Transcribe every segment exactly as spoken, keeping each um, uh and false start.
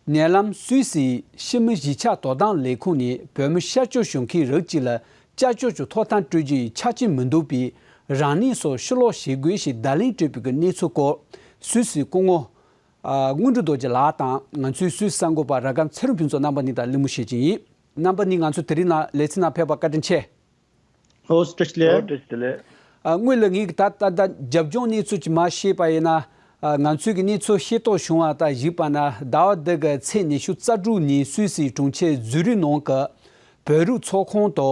ནེ་ལམ་སུད་སིའི་ཕྱི་མི་གཞིས་ཆགས་དོ་དམ་ལས་ཁུངས་ནས་བོད་མི་ཤར་ཕྱོགས་ཞུགས་མཁན་རིགས་གཅིག་ལ་ཅ་ཅོ་ཅོ་ཐོབ་ཐང་སྤྲོད་རྒྱུ་ཡི་ཆ་རྐྱེན་མི་འདུག་པས། རང་ཉིད་སོགས་ཕྱིར་ལོག་བྱེད་དགོས་ཞེས་བརྡ་ལན་སྤྲད་པའི་གནས་ཚུལ་སྐོར། སུད་སིའི་སྐུ་ངོ་ཨ་དངོས་གྲུབ་རྡོ་རྗེ་ལགས་དང་ང་ཚོའི་སུད་སི་གསར་འགོད་པ་ར་སྒམ་ཚེ་རིང་ཕུན་ཚོགས་རྣམ་པ་གཉིས་དང་གླེང་མོལ་བྱེད་ཀྱི་ཡིན། རྣམ་པ་གཉིས་ང་ཚོ་དེ་རིང་ནང་ལེ་ཚན་ནང་ཕེབས་པར་བཀའ་དྲིན་ཆེ། ཨོ་བཀྲ་ཤིས་བདེ་ལེགས། ཨོ་བཀྲ་ཤིས་བདེ་ལེགས། ཨ་དངོས་ལ་ངས་ད་ད་ད་རྒྱབ་ལྗོངས་གནས་ཚུལ་ཅིག་མར་བཤད་པ་ཡིན་ན། ཨ་ང་ཚོས་ཀྱི་གནས་ཚུལ་ཤེས་རྟོགས་བྱུང་བ་ལྟར་གཞིགས་པ་ན། ཟླ་བ་འདི་གི་ཚེས་ཉི་ཤུ་རྩ་དྲུག་ཉིན་སུད་སིའི་གྲོང་ཁྱེར་ཛུ་རིག་ནང་གི་བོད་རིགས་ཚོགས་ཁང་དུ།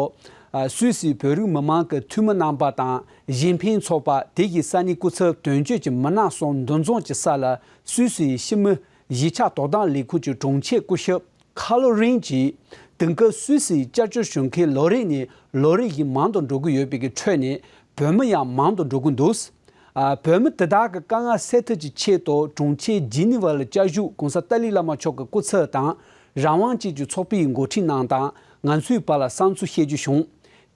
ཨ་སུད་སིའི་བོད་རིགས་མི་མང་གི་འཐུས་མི་རྣམ་པ་དང་གཞན་ཕན་ཚོགས་པ། དེ་གའི་ས་གནས་སྐུ་ཚབ་དོན་གཅོད་ཀྱི་མི་སྣ་སོགས་འདུ་འཛོམས་ཀྱི་ས་ལ། སུད་སིའི་ཕྱི་མི་གཞིས་ཆགས་དོ་དམ་ལས་ཁུངས་ཀྱི་དྲུང་ཆེ་སྐུ་ཞབས་ཁ་ལོ་རིན་གྱིས། དེང་སྐབས་སུད་སིའི་ཅ་ཅོ་ཞུགས་མཁན་ལོ་རེ་ནས་ལོ་རེ་བཞིན་མང་དུ་འགྲོ་གི་ཡོད་པའི་གི་ཁྲོད་ནས། བོད་མི་ཡང་མང་དུ་འགྲོ་གི་འདུག་ཨ་བོད་མི་དེ་དག་གི་དཀའ་ངལ་སེལ་ཐབས་ཀྱི་ཆེད་དུ། གྲོང་ཁྱེར་ཇི་ནི་ཝ་ལ་བཅའ་བཞུགས་གོང་ས་ཏཱ་ལའི་བླ་མ་མཆོག་གི་སྐུ་ཚབ་དང་། རང་དབང་ཅན་གྱི་ཚོགས་པའི་འགོ་ཁྲིད་རྣམས་དང་ང་ཚོའི་བར་ལ་བསམ་ཚུལ་བཤད་རྒྱུ་བྱུང་།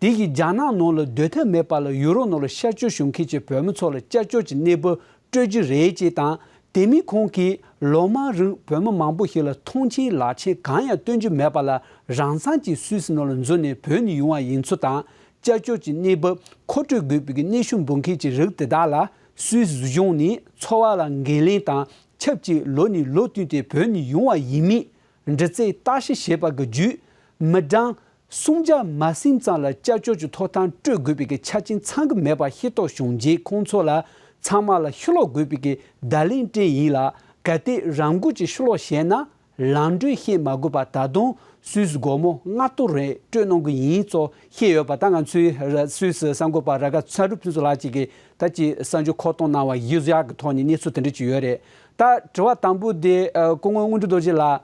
དེ་བཞིན་རྒྱ་ནག་ནང་ལ་སྡོད་ཐབས་མེད་པ་ལ། ཡུ་རོབ་ནང་ལ་ཤར་ཕྱོགས་ཞུགས་མཁན་གྱི་བོད་མི་ཚོ་ལ་སྐྱབས་བཅོལ་གྱི་གནས་བབ་སྤྲོད་རྒྱུ་རེད་ཅེས་དང་། དེ་མིན་ཁོང་གིས་ལོ་མང་རིང་བོད་མི་མང་པོ་ཞིག་ལ་མཐོང་མཆན་ལག་ཆེན་གང་ཡང་སྟོན་རྒྱུ་མེད་པ་ལ། རང་མཚང་གིས་སུད་སི་ནང་ལ་འཛུལ་ནས་བོད་ནས་ཡོང་བ་ཡིན་ཚུལ་དང་། སྐྱབས་བཅོལ་གྱི་གནས་བབ་མཁོ་སྤྲོད་དགོས་པའི་གནས་ཤུགས་འབུལ་མཁན་གྱི་རིགས་དེ་དག་ལ། སུད་སི་གཞུང་ནས་འཚོ་བ་ལ་འགན་ལེན་དང་ཆབས་ཅིག་ལོ་ནས་ལོ་བསྟུད་དེ་བོད་ནས་ཡོང་བ་ཡིན་མིན་འདྲི་རྩད་བརྟག་ཞིབ་བྱས་པ་གི་བརྒྱུད། མི་གྲངས་སུམ་བརྒྱ་མ་ཟིན་ཙམ་ལ་སྐྱབས་བཅོལ་གྱི་ཐོབ་ཐང་སྤྲོད་དགོས་པའི་གི་ཆ་རྐྱེན་ཚང་གི་མེད་པ་ཤེས་རྟོགས་བྱུང་རྗེས། ཁོང་ཚོ་ལ་ཚང་མ་ལ་ཕྱིར་ལོག་དགོས་པའི་གི་བརྡ་ལན་སྤྲད་ཡིན་ལ། གལ་ཏེ་རང་འགུལ་གྱིས་ཕྱིར་ལོག་བྱས་ན། ལམ་གྲོན་བཤད་མ་དགོས་པ་ད་དུང་སུད་སི་སྒོར་མོ་ལྔ་སྟོང་རེ་སྤྲོད་གནང་གི་ཡིན་ཚུལ་བཤད་ཡོད་པ། ད་ང་ཚོའི་ར་སུད་སི་གསར་འགོད་པ་ར་སྒམ་ཚེ་རིང་ཕུན་ཚོགས་ལགས་ཀྱིས་གི་ད་ཅིག་གསར་འགྱུར་མཁོ་གཏོང་གནང་བ་གཞི་བཞག་གི་ཐོག་ནས་གནས་ཚུལ་དེ་འདྲ་ཅིག་ཡོད་རེད། ད་དྲི་བ་དང་པོ་དེ་ཨ་སྐུ་ངོ་དངོས་གྲུབ་རྡོ་རྗེ་ལགས།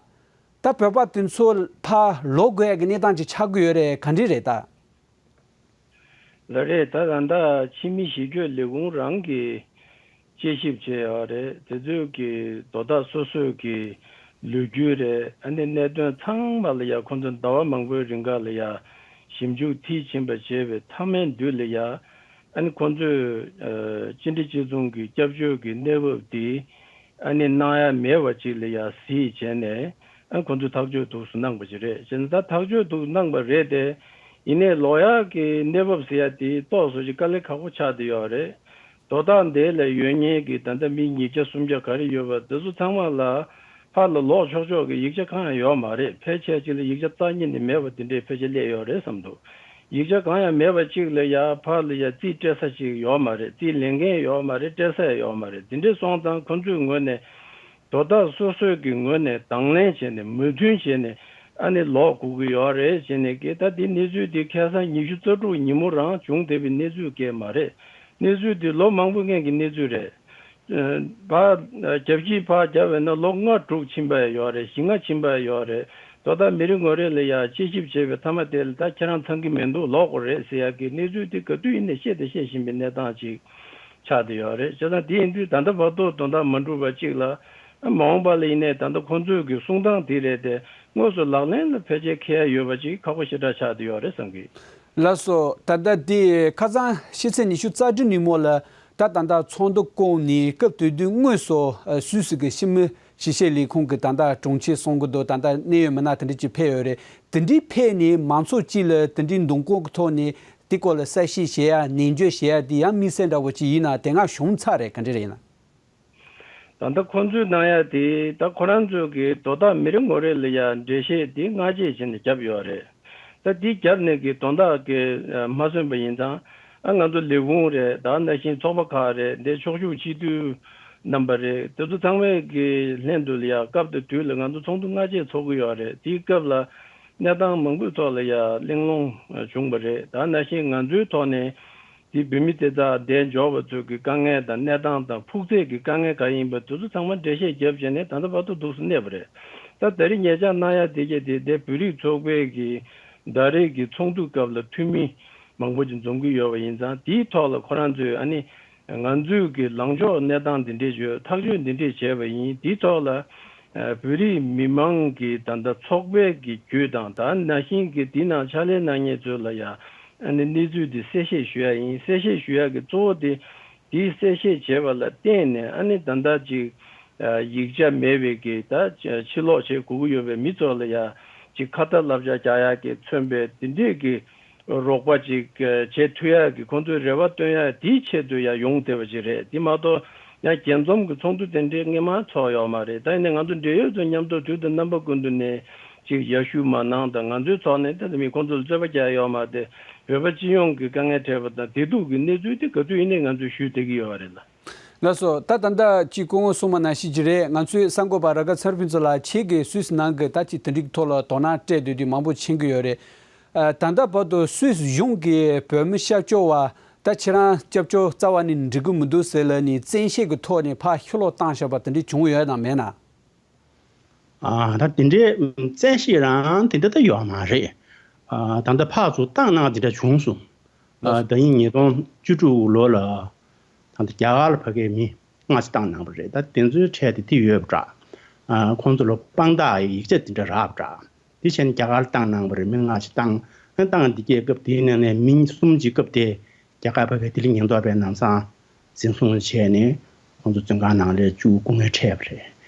ད་བོད་པ་དེ་ཚོ་ཕར་ལོག་དགོས་ཡ་གི་གནས་སྟངས་ཅིག་ཆགས་ཀྱི་ཡོད་རེད། ག་འདྲ་རེད་ད། ལགས་རེད། ད་ད་ལྟ་ཕྱི་མི་ཞི་གྲོས་ལས་ཁུངས་རང་གིས་དཔྱད་ཞིབ་བྱས་ཡོད་རེད། དེ་ཚོའི་གི་དོ་བདག་སོ་སོའི་གི་ལོ་རྒྱུས་རེད། ཨ་ནི་གནད་དོན་ཚང་མ་ལ་ཡ་ཁོང་ཚོ་ཟླ་བ་མང་པོའི་རིང་ག་ལ་ཡ་ཞིབ་འཇུག་མཐིལ་ཕྱིན་པ་བྱས་པའི་མཐའ་མའི་མདུན་ལ་ཡ། ཨ་ནི་ཁོང་ཚོས་ཨ་སྤྱི་འཐུས་སྤྱི་ཚོགས་ཀྱི་སྐྱབས་བཅོལ་གྱི་གནས་བབ་དེ་ཨ་ནི་གནང་ཡ་མེད་པ་ཅིག་ལ་ཡ་གཟིགས་བྱས་ནས། ཨ་ཁོང་ཚོས་ཐག་གཅོད་འདུག་སེ་གནང་པ་ཅིག་རེད། བྱས་ན་ད་ཐག་གཅོད་འདུག་གནང་པ་རེད་དེ། ཡིན་ནའི་ལོག་ཡག་གི་གནས་བབ་ཟེར་ཡ་དེ་ཏོག་ཙམ་ཅིག་དཀའ་ལས་ཁག་པོ་ཆགས་བསྡད་ཡོད་རེད། དོ་བདག་འདི་ལ་ཡོད་མཁན་གྱི་ད་ལྟ་མི་ཉིས་བརྒྱ་སུམ་བརྒྱ་ག་རེ་ཡོད་པ་དེ་ཚོ་ཚང་མ་ལ་ཕར་ལ་ལོག་ཆོག་ཆོག་གི་ཡིག་ཆ་གང་ཡང་ཡོད་མ་རེད། ཕལ་ཆེར་ཅིག་ལ་ཡིག་ཆ་རྩ་ཉིད་ནས་མེད་པ་དེ་འདྲའི་ཕལ་ཆེར་སླེབས་ཡོད་རེད་བསམ་འདུག་ཡིག་ཆ་གང་ཡང་མེད་པ་གཅིག་ལ་ཡ་ཕར་ལ་ཡ་རྩིས་སྤྲད་ས་ཅིག་ཡོད་མ་རེད། རྩིས་ལེན་མཁན་ཡོད་མ་རེད། སྤྲད་ས་ཡང་ཡོད་མ་རེད། དེ་འདྲས་སོང་ཙང་ཁོ་ཚོའི་ངོས་ནས་དོ་བདག་སོ་སོའི་གི་ངོས་ནས་དང་ལེན་བྱས་ནས་མོས་མཐུན་བྱས་ནས་ཨ་ནི་ལོག་དགོས་ཀྱི་ཡོད་རེད་ཟེར་ནས་གི། ད་འདི་གནས་ཚུལ་འདི་ཁ་སང་ཉི་ཤུ་རྩ་དྲུག་ཉིན་མོ་རང་བྱུང་བསྡད་པའི་གནས་ཚུལ་སྐད་མ་རེད། གནས་ཚུལ་འདི་ལོ་མང་པོ་སྔོན་གྱི་གནས་ཚུལ་རེད། ཨ་ཕར་རྒྱབ་ཕྱི་ཕར་རྒྱབ་པས་ན་ལོ་ལྔ་དྲུག་ཕྱིན་པ་ཡོད་རེད། བཞི་ལྔ་ཕྱིན་པ་ཡོད་རེད། དོ་བདག་མི་རེ་ངོ་རེ་ལ་ཡ་དཔྱད་ཞིབ་བྱས་པའི་མཐའ་མ་དེ་ལ་ད་ཁྱེད་རང་ཚང་གི་མི་འདུག་ལོག་དགོས་རེད་ཟེར་ཡ་གི་གནས་ཚུལ་དེ་ག་དུས་ཡིན་ནའི་བཤད་དང་བཤད་བཞིན་པའི་གནས་སྟངས་ཅིག་ཆགས་བསྡད་ཡོད་རེད། བྱས་ཙང་དེ་ཡིན་དུས་ད་ལྟ་བར་དུ་དོན་དག་མ་འགྲུབ་པ་གཅིག་ལ། ཨ་མ་འོངས་པ་ལ་ཡིན་ནའི་ད་ལྟ་ཁོང་ཚོའི་གི་གསུང་སྟངས་དེ་རེད་དེ། དངོས་སུ་ལག་ལེན་ལ་ཕལ་ཆེར་འཁེལ་ཡ་ཡོད་པ་ཅིག་ཁག་པོ་ཞེ་དྲག་ཆགས་བསྡད་ཡོད་རེད་བསམ་གི། ལགས་སོ། ད་ལྟ་དེ་ཁ་སང་ཕྱི་ཚེས་ཉི་ཤུ་རྩ་དྲུག་ཉིན་མོ་ལ་ད་ད་ལྟ་ཚོགས་འདུ་བསྐོངས་ནས་སྐབས་དེ་དུས་དངོས་སུ་ཨ་སུད་སི་གི་ཕྱི་མི་ཕྱི་བཤེར་ལས་ཁུངས་ཀྱི་ད་ལྟ་དྲུང་ཆེ་གསུང་གི་འདུག་ད་ལྟ་གནད་ཡོད་མི་སྣ་དེ་འདྲ་ཅིག་ཕེབས་ཡོད་རེད། དེ་འདྲའི་ཕེབས་ནས་མང་ཚོགས་སྤྱི་ལ་དེ་འདྲའི་མདུན་སྐོར་གྱི་ཐོག་ནས་དེ་སྐོར་ལ་གསལ་བཤད་བྱེད་ཡ་ནན་བརྗོད་བྱེད་ཡ་དེ་ཡང་དམིགས་བསལ་འདྲ་བོ་ཅིག་ཡིན་ན་དེ་སྔ་བྱུང་ཚར་རེད། ག་འདྲ་རེད་ཡིན་ན། ད་ལྟ་ཁོང་ཚོས་གནང་ཡ་དེ་ད་ཁོ་རང་ཚོས་ཀྱི་དོ་བདག་མི་རེ་ངོ་རེ་ལ་ཡ་འགྲེལ་བཤད་དེ་སྔ་རྗེས་བྱས་ནས་བརྒྱབ་ཡོད་རེད། ད་དེ་བརྒྱབ་ནས་ཀྱི་དོན་དག་གི་མ་སོན་པ་ཡིན་ཙང་། ཨ་ང་ཚོ་ལས་ཁུངས་རེད། ད་ནང་བཞིན་ཚོགས་པ་ཁག་རེད། འདི་ཕྱོགས་བཞུགས་སྤྱི་འཐུས་རྣམ་པ་རེད། དེ་ཚོ་ཚང་མས་ཀྱི་ལྷན་དུ་ལ་ཡ་སྐབས་དེ་དུས་ལ་ང་ཚོ་ཚོགས་འདུ་སྔ་རྗེས་ཚོགས་ཀྱི་ཡོད་རེད། དེའི་སྐབས་ལ་གནས་སྟངས་མང་པོའི་ཐོག་ལ་ཡ་གླེང་སློང་བྱུང་བ་རེད། ད་ནང་བཞིན་ང་ཚོའི་ཐོག་ནས། དེ་བོད་མི་དེ་དག་འདས་འབྱོར་བ་ཚོ་གི་དཀའ་ངལ་དང་གནས་སྟངས་དང་ཕུགས་ཚད་ཀྱི་དཀའ་ངལ་ག་ཡིན་པ་དེ་ཚོ་ཚང་མ་འགྲེལ་བཤད་བརྒྱབ་བྱས་ནས་ད་ལྟ་བར་དུ་འདུག་སེ་གནས་པ་རེད། ད་ད་རེས་ཉེ་ཆར་གནང་ཡ་དེ་གྱད་དེ་དེ་བོད་རིགས་ཚོགས་པའི་གི་ཟླ་རེའི་གི་ཚོགས་འདུ་སྐབས་ལ་འཐུས་མི་མང་པོ་ཅིག་འཛོམས་ཀྱི་ཡོད་པ་ཡིན་ཙང་། དེའི་ཐོག་ལ་ཁོ་རང་ཚོས་ཨ་ནི་ང་ཚོས་གི་ལངས་ཕྱོགས་གནས་སྟངས་འདི་འདྲས་བརྗོད། ཐག་གཅོད་འདི་འདྲས་བྱས་པ་ཡིན། དེའི་ཐོག་ལ། ཨ་བོད་རིགས་མི་མང་གི་ད་ལྟ་ཚོགས་པའི་གི་བརྒྱུད་དང་། ད་ནང་བཞིན་གྱི་དེ་ནང་ཕྱག་ལས་གནང་མཁན་ཚོ་ལ་ཡང་ཨ་ནི་གནས་ཚུལ་དེ་གསལ་བཤད་ཞུ་ཡ་ཡིན། གསལ་བཤད་ཞུ་ཡ་གི་གཙོ་བོ་དེ་དེའི་གསལ་བཤད་བྱས་པ་ལ་བརྟེན་ནས། ཨ་ནི་ད་ལྟ་ཅིག་ ཡིག་ཆ་མེད་པའི་གི་ད་ཕྱིར་ལོག་བྱེད་དགོས་ཀྱི་ཡོད་པའི་མི་ཚོ་ལ་ཡ་ཅིག་ཁ་ཏ་བསླབ་བྱ་རྒྱག་ཡག་གི་མཚོན་པའི་དེ་འདྲས་ཀྱི་རོགས་པ་ཅིག་བྱེད་ཐུབ་ཡག་གི་ཁོང་ཚོས་རེ་བ་བཏོན་ཡག་དེའི་ཆེད་དུ་ཡ་ཡོང་བསྡད་པ་ཅིག་རེད། དེ་མ་གཏོགས་ཡང་རྒྱས་འཛོམས་ཀྱི་ཚོགས་འདུ་དེ་འདྲའི་སྔོན་མ་ཚོགས་ཡོད་མ་རེད། ད་ཡིན་ནའི་ང་ཚོ་འབྲེལ་ཡོད་ཚོ་མཉམ་དུ་དུས་དང་རྣམ་པ་ཀུན་ཏུ་ནས་ཅིག་ཡར་ཞུ་མ་གནང་དང་། ང་ཚོའི་ཐོག་ནས་ད་ལྟ་མི་ཁོང་ཚོ་ལ་རྩོད་པ་རྒྱག་ཡོད་མ་རེད། བོད་པ་སྤྱི་ཡོངས་ཀྱི་དཀའ་ངལ་འཕྲད་པ་དང་བདེ་སྡུག་གི་གནས་ཚུལ་དེ་ག་དུས་ཡིན་ནའི་ང་ཚོས་ཞུས་བསྡད་ཀྱི་ཡོད་རེད་ལ། ལགས་སོ། ད་ད་ལྟ་ཅིག་སྐུ་ངོ་གསུངས་པ་ནང་བཞིན་ཅིག་རེད། ང་ཚོའི་གསར་འགོད་པ་ར་ག་ཚར་ཕུན་ཚོགས་ལགས་ཁྱེད་ཀྱིས་སུད་སི་ནང་གི་ད་ཅིག་དེ་འདྲའི་ཐོག་ལ་དོ་སྣང་སྤྲད་སྡོད་དུས་མང་པོ་མཁྱེན་གྱི་ཡོད་རེད། ཨ། ད་ལྟ་བར་དུ་སུད་སི་གཞུང་གིས་བོད་མི་སྐྱབས་བཅོལ་བ་ད་ཁྱེད་རང་སྐྱབས་བཅོལ་རྩ་བ་ནས་འགྲིག་གི་མི་འདུག་ཟེར་ལབ་ནས་བཙན་ཤེད་ཀྱི་ཐོག་ནས་ཕར་ཕྱིར་ལོག་བཏང་བཞག་པ་དེ་འདྲ་བྱུང་ཡོད་དམ་མེད་ན། ཨ། ད་དེ་འདྲའི་བཙན་ཤེད་རང་དེ་འདྲ་ད་ཡོད་མ་རེད། ཨ། ད་ལྟ་ཕར་ཚུར་བཏང་གནང་དེ་འདྲ་བྱུང་སོང་། ཨ། ད་ཡིན་ཉིས་སྟོང་བཅུ་དྲུག་ལོ་ལ་ད་ལྟ་རྒྱ་གར་ལ་ཕ་གིའི་མི་སྔ་ཕྱི་བཏང་གནང་བ་རེད། ད་དེ་ཚོའི་གྲས་དེ་དེ་ཡོད་པ་འདྲ། ཨ། ཁོང་ཚོ་ལ་དཔང་རྟགས་ཡིག་ཆ་དེ་འདྲ་རག་པ་འདྲ། དེ་བྱས་ནས་རྒྱ་གར་ལ་བཏང་གནང་བ་རེད། མི་སྔ་ཕྱི་བཏང་། ཨ། བཏང་དེ་གའི་སྐབས་དེའི་ནང་ནས་མི་གསུམ་གྱི་སྐབས་དེ་རྒྱ་གར་ཕ་གིའི་ལྡི་ལི་ཉེན་རྟོག་པས་ལམ་སང་འཛིན་བཟུང་བྱས་ནས་ཁོང་ཚོ་བཙོན་ཁང་ནང་ལ་བཅུག་སྐུ་ངལ་འཕྲད་པ་རེད།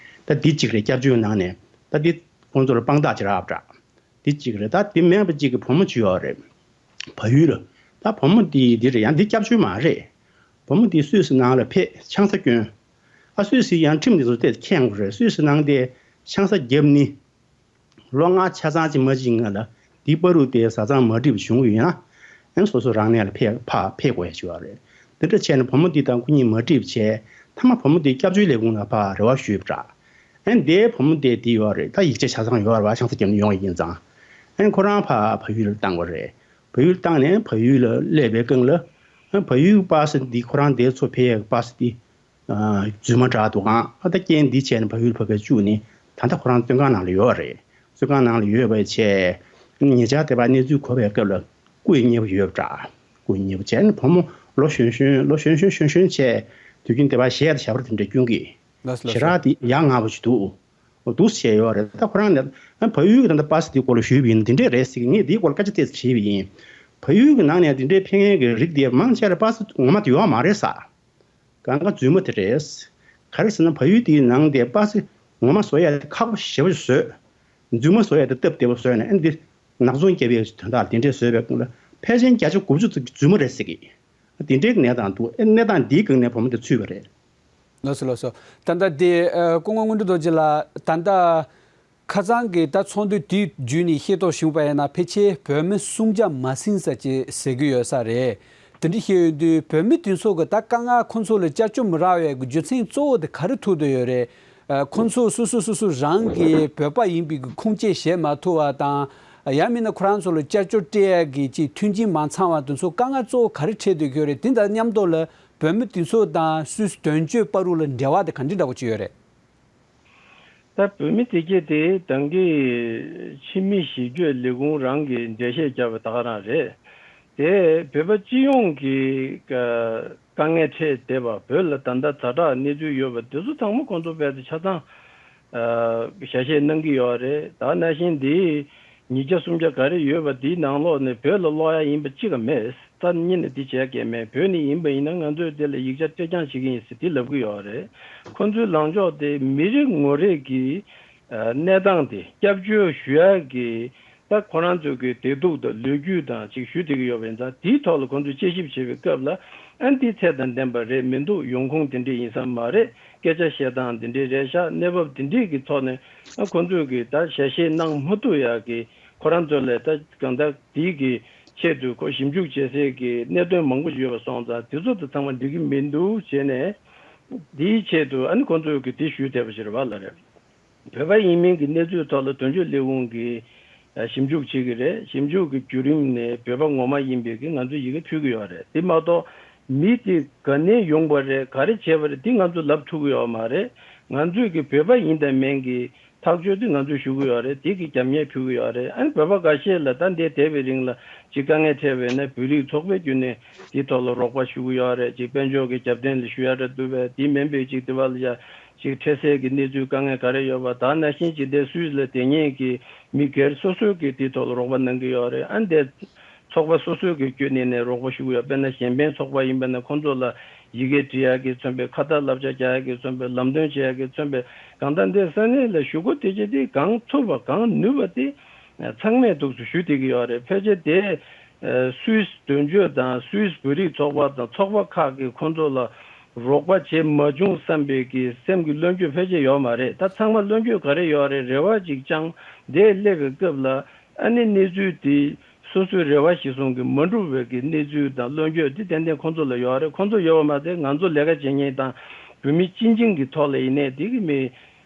ད་འདི་གཅིག་རེད། སྐྱབས་བཅོལ་ནང་ནས་ད་འདི་ཁོང་ཚོ་ལ་དཔང་རྟགས་ཅིག་རག་པ་འདྲ། འདི་གཅིག་རེད། ད་འདི་མིན་པ་གཅིག་གི་བུ་མོ་ཅིག་ཡོད་རེད། བལ་ཡུལ་ལ། ད་བུ་མོ་འདི་འདི་རེད། ཡང་འདི་སྐྱབས་བཅོལ་མ་རེད། བུ་མོ་འདི་སུད་སི་ནང་ལ་ཕེབས་ཆང་ས་བསྐྱོན། ཨ། སུད་སི་ཡང་ཁྲིམས་འདི་ཚོ་ཏོག་ཙམ་མཁྱེན་དགོས་རེད། སུད་སི་ནང་དེ་ཆང་ས་བརྒྱབ་ནི། ལོ་ལྔ་ཆ་ཚང་ཅིག་མ་ཕྱིན་སྔོན་ལ་དེའི་བར་དུ་དེ་བཟའ་ཚང་མ་འགྲིག་པ་བྱུང་ཡོད་ན། ཨན། སོ་སོ་རང་གནས་ལ་ཕེབས་ཕ་ཕེབས་དགོས་ཡ་ཅིག་ཡོད་རེད། འདི་འདྲ་བྱས་ནས་བུ་མོ་འདི་དང་སྐུ་ཉིད་མ་འགྲིག་པ་བྱས། མཐའ་མ་བུ་མོ་འདི་སྐྱབས་བཅོལ་ལས་ཁུངས་ལ་ཕར་རེ་བ་ཞུས་པ་འདྲ། ཨན། དེའི་བུ་མོ་དེ་འདི་ཡོད་རེད། ད་ཡིག་ཆ་ཆ་ཚང་ཡོད་རེད་བ། ཆང་ས་བརྒྱབ་ནས་ཡོང་བ་ཡིན་ཙང་། ཨན། ཁོ་རང་ཕར་བལ་ཡུལ་ལ་བཏང་བ་རེད། བལ་ཡུལ་བཏང་ནས་བལ་ཡུལ་ལ་སླེབས་པའི་སྒང་ལ། ཨན། བལ་ཡུལ་གྱི་པ་སེ་འདི་ཁོ་རང་དེ་ཚོ་ཕེབས་ཡ་གི་པ་སེ་འདི། ཨ། རྫུན་མ་འདྲ་འདུག་ཨང་། ཨ། ད་རྐྱེན་འདི་བྱས་ནས་བལ་ཡུལ་ཕ་གིར་བཅུག་ནས་ད་ལྟ་ཁོ་རང་བཙོན་ཁང་ནང་ལ་ཡོད་རེད། བཙོན་ཁང་ནང་ལ་ཡོད་པ་བྱས། ཉེ་ཆར་དེ་བར་གནས་ཚུལ་གོ་བའི་སྐབས་ལ་སྐུ་ཡི་མཉེས་པོ་ཡོད་པ་འདྲ། སྐུ་ཡི་མཉེས་པོ་བྱས་ནས་བུ་མོ་ལོ་གཞོན་གཞོན་ལོ་གཞོན་གཞོན་གཞོན་གཞོན་བྱས། དུས་རྒྱུན་དེ་བར་གཞས་དང་ཞབས་བྲོ་དེ་འདྲ་སྐྱོན་གི། ལགས་སོ། ལགས་ཞེ་སོ། དྲག་དེ་ཡག་ངར་པོ་ཞིག་འདུག་འདུག་བྱས་ཡོད་རེད། ད་ཁོ་རང་ནས་ཨ་བལ་ཡུལ་གྱི་ད་ལྟ་པ་སེ་དེའི་སྐོར་ལ་ཞུས་པ་ཡིན། འདི་འདྲས་རེད་ཟེར་གི། ངས་འདིའི་སྐོར་ལ་སྐད་ཆ་ཏོག་ཙམ་དྲིས་པ་ཡིན། བལ་ཡུལ་གྱི་ནང་ནས་འདི་འདྲའི་ཕེབས་མཁན་གྱི་རིགས་དེ་མང་ཆེ་ལ་པ་སེ་ངོ་མ་དེ་ཡོད་མ་རེད་ཟེར། གང་ག་རྫུན་མ་དེ་རེད། ག་རེ་ཟེར་ན་བལ་ཡུལ་དེའི་ནང་དེ་པ་སེ་ངོ་མ་བཟོ་ཡ་དེ་ཁག་པོ་ཞེ་པོ་ཞིག་བཟོས། རྫུན་མ་བཟོ་ཡ་དེ་སྟབས་བདེ་པོ་བཟོས་ནས། ཨ། འདི་ནག་ཚོང་རྒྱབ་ཡ་ཞིག་དོན་དག་དེ་འདྲས་བཟོས་པའི་སྐབས་ལ་ཕལ་ཆེར་བརྒྱ་ཆ་དགུ་བཅུ་ཙམ་རྫུན་མ་རེད་ཟེར་གི། དེ་འདྲའི་གནས་སྟངས་འདུག་ཨེ། གནས་སྟངས་འདིའི་སྒང་ནས་བུ་མོ་དེ་ཚུད་པ་རེད། ལགས་སོ། ལགས་སོ། ད་ལྟ་དེ། ཨ། སྐུ་ངོ་དངོས་གྲུབ་རྡོ་རྗེ་ལགས། ད་ལྟ་ཁ་སང་གི་ད་ཚོགས་འདུ་དེ་བརྒྱུད་ནས་ཤེས་རྟོགས་བྱུང་བ་ཡིན་ན། ཕལ་ཆེར་བོད་མི་སུམ་བརྒྱ་མ་ཟིན་ཙམ་ཅིག་ཟེར་གྱི་ཡོད་ས་རེད། དེ་འདྲ་ཞིག་ཡོད་དུས་བོད་མི་དེ་ཚོ་གི་ད་དཀའ་ངལ་ཁོང་ཚོ་ལ་སྐྱབས་བཅོལ་མི་རག་པའི་རྒྱུ་མཚན་གཙོ་བོ་དེ་ག་རེ་ཐུག་བསྡད་ཡོད་རེད། ཨ། ཁོང་ཚོ་སོ་སོ་སོ་སོ་རང་གི་བོད་པ་ཡིན་པའི་གི་ཁུངས་སྐྱེལ་བྱེད་མ་ཐུབ་པ་དང་། ཡང་མིན་ན་ཁོ་རང་ཚོ་ལ་སྐྱབས་བཅོལ་སྤྲད་ཡ་གི་ཅིག་མཐུན་རྐྱེན་མ་ཚང་བ་དེ་ཚོ་དཀའ་ངལ་གཙོ་བོ་ག་རེ་འཕྲད་བསྡད་ཡོད་རེད། དེ་དང་མཉམ་དུ་ལ་བོད་མི་དེ་ཚོ་དང་སུད་སི་དོན་གཅོད་བར་དུ་ལ་འབྲེལ་བ་དེ་ག་འདྲ་འདྲ་པོ་ཅིག་ཡོད་རེད། ད་བོད་མི་དེ་གྱད་དེ་ད་གིན་ཕྱི་མི་ཞི་གཅོད་ལས་ཁུངས་རང་གིས་འགྲེལ་བཤད་བརྒྱབ་པ་ད་ག་རང་རེད། དེ་བོད་པ་སྤྱི་ཡོངས་ཀྱི་དཀའ་དཀའ་ངལ་འཕྲད་བསྡད་པ། བོད་ལ་ད་ལྟ་ཛ་དྲག་གནས་ཚུལ་ཡོད་པ་དེ་ཚོ་ཚང་མ་ཁོང་ཚོ་རྦད་དེ་ཆ་ཚང་ཨ་ཞལ་བཞེས་གནང་གི་ཡོད་རེད། ད་ནང་བཞིན་འདི་ཉིས་བརྒྱ་སུམ་བརྒྱ་ག་རེ་ཡོད་པ་འདིའི་ནང་ལོགས་ནས་བོད་ལ་ལོག་ཡ་ཡིན་པ་གཅིག་ཀྱང་མེད། ད་སྔོན་ནས་འདི་བྱས་ཀྱི་མེད། བོད་ནས་ཡིན་པ་ཡིན་ན་ང་ཚོས་དེ་ལ་ཡིག་ཆ་སྤྲད་རྐྱང་བྱེད་ཀྱི་ཡིན་ཟེར་འདི་ལབ་ཀྱི་ཡོད་རེད། ཁོང་ཚོའི་ལངས་ཕྱོགས་དེ་མི་རེ་ངོ་རེ་གི་ཨ་གནས་སྟངས་དེ་སྐྱབས་བཅོལ་ཞུ་ཡག་གི་ད་ཁོ་རང་ཚོའི་གི་བདེ་སྡུག་དང་ལོ་རྒྱུས་དང་ཅིག་ཞུ་བསྡད་ཀྱི་ཡོད་པ་ཡིན་ཙང་། དེའི་ཐོག་ལ་ཁོང་ཚོས་དཔྱད་ཞིབ་བྱེད་པའི་སྐབས་ལ་ཨ་འདི་ཚད་དང་ལྡན་པ་རེད་མི་འདུག་ཡོང་ཁུངས་དེ་འདྲས་ཡིན་ས་མ་རེད། སྐད་ཆ་བཤད་སྟངས་དེ་འདྲས་རེད་ཤག་གནས་བབ་དེ་འདྲས་ཀྱི་ཐོག་ནས་ཨ་ཁོང་ཚོས་གི་ད་ཞལ་བཞེས་གནང་མ་ཐུབ་ཡག་གི་ཁོ་རང་ཚོ་ལ་ད་གང་ལྟར་དེའི་གི་ཆེད་དུ་ཁོ་ཞིབ་འཇུག་བྱེད་སའི་གི་གནད་དོན་མང་པོ་ཞིག་ཡོད་པ་སོང་ཙང་། དེ་ཚོ་དང་ཚང་མ་འགྲིག་གི་མི་འདུག་བྱས་ནས་དེའི་ཆེད་དུ་ཨ་ནི་ཁོང་ཚོས་གི་དེ་ཞུས་བསྡད་པ་ཞིག་རེད་པ་ལགས། རེད། བོད་པ་ཡིན་མིན་གྱི་གནས་ཚུལ་ཐོག་ལ་དོན་གཅོད་ལས་ཁུངས་ཀྱིས་ཨ་ཞིབ་འཇུག་བྱེད་ཀྱི་རེད། ཞིབ་འཇུག་གི་བརྒྱུད་རིམ་ནས་བོད་པ་ངོ་མ་ཡིན་པའི་གི་ང་ཚོས་ཡི་གེ་ཕུལ་གྱི་ཡོད་རེད། དེ་མ་གཏོགས་མི་དེ་ག་ནས་ཡོང་པ་རེད། ག་རེ་བྱས་པ་རེད། དེ་ང་ཚོས་ལབ་ཐུབ་ཀྱི་ཡོད་མ་རེད། ང་ཚོས་གི་བོད་པ་ཡིན་དང་མིན་གྱི་ཐག་གཅོད་དེ་ང་ཚོས་ཞུ་གི་ཡོད་རེད། དེ་གི་རྒྱབ་གཉེར་ཕུལ་གྱི་ཡོད་རེད། ཨ་ནི་བོད་པ་འགའ་ཤས་ལ་ད་འདིར་བསྡད་པའི་རིང་ལ་ཅིག་དཀའ་ངལ་འཕྲད་པ་ཡིན་ན་བོད་རིགས་ཚོགས་པའི་བརྒྱུད་ནས་དེའི་ཐོག་ལ་རོགས་པ་ཞུ་གི་ཡོད་རེད། ཅིག་དཔལ་འབྱོར་གྱི་རྒྱབ་རྟེན་ལ་ཞུ་ཡ་འདྲ་འདུག་པས། དེ་མིན་པའི་ཅིག་དེ་བ་ལ་ཡ་ཅིག་འཕྲལ་སེལ་གྱི་གནས་ཚུལ་དཀའ་ངལ་ག་རེ་ཡོད་པ། ད་ནང་བཞིན་ཅིག་འདིར་སུད་སི་ལ་བསྡད་མཁན་གྱི་མི་སྒེར་སོ་སོ་གིས་དེའི་ཐོག་ལ་རོགས་པ་གནང་གི་ཡོད་རེད། ཨ་ནི་དེ་ ཚོགས་པ་སོ་སོའི་གི་བརྒྱུད་ནས་ནས་རོགས་པ་ཞུ་གི་ཡོད། དཔེར་ན་གཞན་ཕན་ཚོགས་པ་ཡིན་པ་ན་ཁོང་ཚོ་ལ་ཡི་གེ་འབྲི་ཡག་གི་མཚོན་པའི་ཁ་བརྡ་བསླབ་བྱ་རྒྱག་ཡག་གི་མཚོན་པའི་ལམ་སྟོན་བྱེད་ཡག་གི་མཚོན་པའི་གང་ལྟར་འདི་ས་གནས་ལ་ཞུ་སྒོ་དེ་བྱེད་དེ་གང་ཐུབ་པ་གང་ནུས་པ་དེ་ཚང་མས་འདུག་སུ་ཞུ་བསྡད་ཀྱི་ཡོད་རེད། ཕལ་ཆེར་དེ་སུད་སི་དོན་གཅོད་དང་སུད་སི་བོད་རིགས་ཚོགས་པ་དང་ཚོགས་པ་ཁག་གིས་ཁོང་ཚོ་ལ་རོགས་པ་བྱེད་མ་བྱུང་བསམ་པའི་གི་སེམས་ཀྱི་བློ་འགྱོད་ཕལ་ཆེར་ཡོད་མ་རེད། ད་ཚང་མ་བློ་འགྱོད་ག་རེ་ཡོད་རེད། རེ་བ་ཅིག་བཅངས་འདས་སླེབས་པའི་སྐབས་ལ་ཨ་ནི་གནས་ཚུལ་དེ་སོ་སོའི་རེ་བ་གཞིར་བཟུང་གི་མ་འགྲུབ་པའི་གི་གནས་ཚུལ་དང་བློ་འགྱོད་དེ་ཏན་ཏན་ཁོང་ཚོ་ལ་ཡོད་རེད། ཁོང་ཚོ་ཡོད་པ་མ་ཟད་ང་ཚོ་ལས་ཀ་བྱེད་མཁན་དང་བོད་མི་སྤྱི་བྱིངས་ཀྱི་ཐོག་ལ་ཡིན་ནའི་དེ་གི་མི་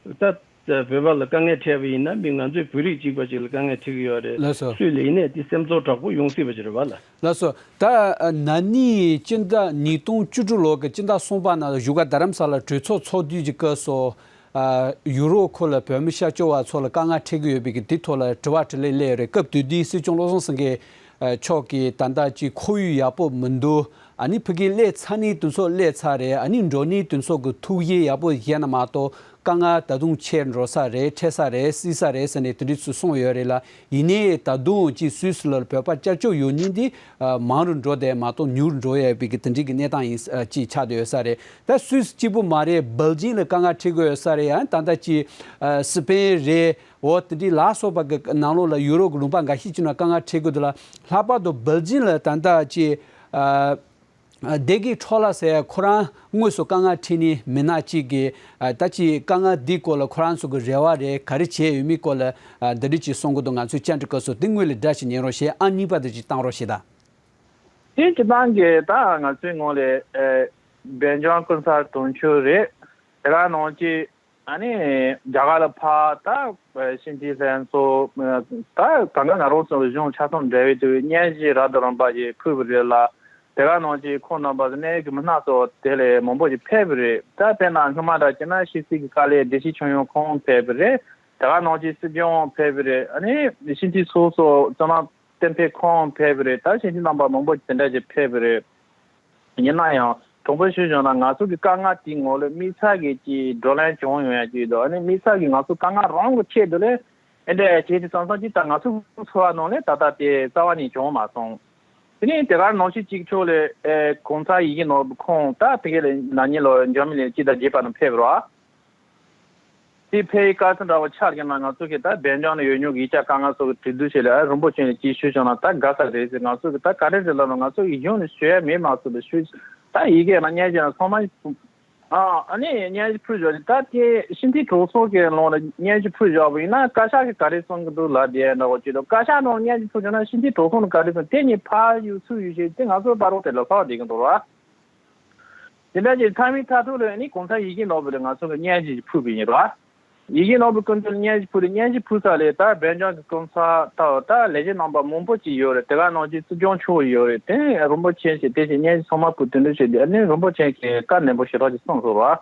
ད་བོད་པ་ལ་དཀའ་ངལ་འཕྲད་པ་ཡིན་ན་མི་ང་ཚོའི་བོད་རིགས་གཅིག་པ་ཅིག་ལ་དཀའ་ངལ་འཕྲད་ཀྱི་ཡོད་རེད། ལགས་སོ། སུས་ལ་ཡིན་ནའི་དེ་སེམས་ཚོར་དྲག་པོ་ཡོང་སྲིད་པ་ཅིག་རེད་བ་ལ། ལགས་སོ། ད་ན་ནིང་སྤྱི་ཟླ་ཉིས་སྟོང་བཅུ་དྲུག་ལོ་གི་སྤྱི་ཟླ་གསུམ་པ་ནང་བཞུགས་སྒར་རྡ་རམ་ས་ལ་གྲོས་ཚོགས་ཚོགས་དུས་ཀྱི་སྐབས་སུ། ཨ། ཡུ་རོབ་ཁུལ་ལ་བོད་མི་ཤར་ཕྱོགས་པ་ཚོ་ལ་དཀའ་ངལ་འཕྲད་ཀྱི་ཡོད་པའི་གི་དེ་ཐོག་ལ་དྲི་བ་དྲིས་ལན་སླེབས་ཡོད་རེད། སྐབས་དེ་དུས་སྲིད་སྐྱོང་བློ་བཟང་སེང་གེ་མཆོག་གིས་ད་ལྟ་ཅིག་ཁོར་ཡུག་ཡག་པོ་མི་འདུག་ཨ་ནི་ཕ་གིར་སླེབས་ཚར་ནི་དེ་ཚོ་སླེབས་ཚར་རེད། ཨ་ནི་འགྲོ་ནི་དེ་ཚོ་གི་ཐུགས་བཞེད་ཡག་པོ་བཞེས་ན་མ་གཏོགས་དཀའ་ངལ་ད་དུང་ཆེར་འགྲོ་ས་རེད། འཕྲད་ས་རེད། སྲིད་ས་རེད་ཟེར་ནས་དེ་འདྲ་ཚོས་གསུངས་ཡོད་རེད་ལ། ཡིན་ནའི་ད་དུང་ཅིག་སུད་སི་ལ་བོད་པ་སྐྱབས་བཅོལ་ཡོང་མཁན་དེ་མང་རུ་འགྲོ་བསྡད་མ་གཏོགས་ཉུང་རུ་འགྲོ་ཡོད་པའི་གི་དེ་འདྲའི་གི་གནས་སྟངས་ཡིན་ཅིག་ཆགས་བསྡད་ཡོད་ས་རེད། ད་སུད་སི་གཅིག་པུ་མ་རེད། སྦེལ་ཇིང་ལ་དཀའ་ངལ་འཕྲད་ཀྱི་ཡོད་ས་རེད། ཡང་ད་ལྟ་ཅིག་སི་པེན་རེད། འོ་དེ་འདྲའི་ལ་སོགས་པ་གི་ནང་ལོགས་ལ་ཡུ་རོབ་གི་ལུང་པ་འགའ་ཤས་ཅིག་ནང་དཀའ་ངལ་འཕྲད་ཀྱི་འདུག་ལ། ལྷག་པར་དུ་སྦེལ་ཇིང་ལ་ད་ལྟ་ཅིག་ཨ། ཨ། བདེ་སྐྱིད་ཕྲོག་ལ་ཟེར་ཁོ་རང་དངོས་སུ་དཀའ་ངལ་འཕྲད་ནི་མི་སྣ་གཅིག་གིས། ཨ། ད་ཅིག་དཀའ་ངལ་འདིའི་སྐོར་ལ་ཁོ་རང་ཚོ་གི་རེ་བ་རེད། ག་རེ་བྱས་ཡོད་མེད་སྐོར་ལ། ཨ། འདི་འདྲ་ཅིག་གསུང་གི་འདུག་ང་ཚོས་བཅར་འདྲི་སྐབས་སུ་དེ་དངོས་ལ་སྒྲ་ཞིག་ཉན་རོགས་བྱེད། ཨང་གཉིས་པ་དེ་ཅིག་བཏང་རོགས་བྱེད་དང་། དེ་སྤྱིར་བཏང་གི་ད་ང་ཚོའི་ངོས་ལས། ཨེ། སྦེལ་ཇམ་སྐུ་ཚབ་དོན་གཅོད་རེད། དེ་ག་ནང་གི་ཨ་ནི་རྒྱ་གར་ལ་ཕར་ད་ཕྱིན་ཅི་ལྷན་ཚོགས་ད་གང་ག་ང་རང་ཚོ་གཞུང་ཆ་ཚང་འབྲེལ་བའི་དུས་སྙན་ཞུ་རབ་དང་རིམ་པ་ཞིག་ཕུལ་བ་རེད་ལ། དེ་ག་ནང་གི་ཁོང་རྣམ་པ་གནད་ཡོད་ཀྱི་མི་སྣ་ཚོ་དེ་ལས་མང་པོ་ཞིག་ཕེབས་པ་རེད། ད་དཔེར་ན་སྔོན་མ་འདྲ་བྱས་ན་ཕྱི་སྲིད་ཀྱི་དཀའ་ལས་བདེ་སྐྱིད་ཆོས་དབྱངས་ཁོང་ཕེབས་པ་རེད། དེ་ག་ནང་གི་སྲིད་སྐྱོང་ཕེབས་པ་རེད། ཨ་ནི་ཕྱིན་ཅི་སོ་སོ་ཙོ་ན་བསྟན་འཕེལ་ཁོང་ཕེབས་པ་རེད། ད་ཕྱིན་ཅི་རྣམ་པ་མང་པོ་ཞིག་དེ་འདྲ་ཞིག་ཕེབས་པ་རེད། ཡིན་ན་ཡང་དྲང་པོ་ཞུས་བྱུང་ན་ང་ཚོ་གི་དཀའ་ངལ་དེའི་ངོ་ལ་དམིགས་བསལ་གྱི་ཅིག་བགྲོ་གླེང་བྱུང་ཡོང་ཡ་ཅིག་འདུག་ཨ་ནི་དམིགས་བསལ་གྱི་ང་ཚོ་དཀའ་ངལ་རང་གི་ཆེད་དུ་ལས་ཨེ་འདྲ་བྱས་ཏེ་བསམ་བསམ་ཅིག་ད་ང་ཚོ་འཚོ་བ་ནང་ལས་ད་ལྟ་དེ་རྩ་བ་ནས་བྱུང་མ་སོང་། དེ་ནས་དེ་གར་ནང་ཆོས་གཅིག་ཆོག་ལས་ཨེ་གོང་ས་ཡིད་བཞིན་ནོར་བུ་ཁོང་ད་ཕ་གི་ལ་ན་ནིང་ལོ་འཇར་མ་ནི་ལ་སྤྱི་ཟླ་བརྒྱད་པ་ནང་ཕེབས་རོགས། དེ་ཕ་གིའི་དཀའ་ཚེགས་འདྲ་བོ་ཆགས་ཀྱི་ན་ང་ཚོ་གི་ད་སྦེལ་ཇམ་ནང་ཡོད་མྱོང་གི་ཡིག་ཆ་དཀའ་ངལ་སོགས་ཀྱི་དྲི་བསྡུར་བྱས་ལ་རིན་པོ་ཆེ་ནས་ཅིག་ཞུས་བྱུང་ན་ད་དགའ་ས་རེད་ཟེར། ང་ཚོ་གི་ད་ག་རེ་རེད་ལབ་ན་ང་ཚོ་གི་གཞུང་ནས་ཞུ་ཡ་མེད་མ་ཚོད་པ་ཞུས། ད་ཡི་གེ་ན་སྙན་ཞུ་ན་ཚང་མ་ཨ་ཨ་ནི་སྙན་ཞུ་ཕུལ་བཞག་ད་དེ་ཕྱིན་ཅི་གྲོས་ཚོགས་ཀྱི་ནང་ལ་སྙན་ཞུ་ཕུལ་བཞག་པ་ཡིན་ན་བཀའ་ཤག་གིས་ག་རེ་གསུང་གི་འདུག་ལབ་བསྡད་འདྲ་བོ་ཅིག་འདུག་བཀའ་ཤག་ནང་སྙན་ཞུ་ཕུལ་བྱུང་ན་ཕྱིན་ཅི་གྲོས་ཚོགས་ནས་ག་རེ་གསུང་དེ་ནི་ཕར་ཡུག་ཚུར་ཡུག་བྱས་ཏེ་ང་ཚོ་བར་རོགས་དེ་ལ་ལྷག་བསྡད་ཀྱི་འདུག་ར། དེ་འདྲ་ཅིག་མཐའ་མའི་མཐའ་ཐུག་ལ་ནི་གོང་ས་ཡིད་བཞིན་ནོར་བུ་ལ་ང་ཚོ་གི་སྙན་ཞུ་ཕུལ་བ་ཡིན་ར། ཡིད་བཞིན་ནོར་བུ་སྐུ་མདུན་སྙན་ཞུ་ཕུལ་ཏེ་སྙན་ཞུ་ཕུལ་ས་ལས་ད་སྦེལ་ཇམ་གྱི་གོང་ས་ད་ད་ལས་བྱེད་རྣམ་པ་མང་པོ་ཅིག་ཡོད་རེད། དེ་ག་ནང་བཞིན་སྲིད་སྐྱོང་མཆོག་ཡོད་རེད། དེ་རིན་པོ་ཆེ་ཞིག་དེ་ཞིག་སྙན་ཞུ་ཚང་མ་ཕུལ་དེ་འདྲ་ཞིག་དེ་ཨ་ནི་རིན་པོ་ཆེ་གིས་བཀའ་ནན་པོ་ཞེ་དྲག་ཅིག་གསུངས་སོང་ར།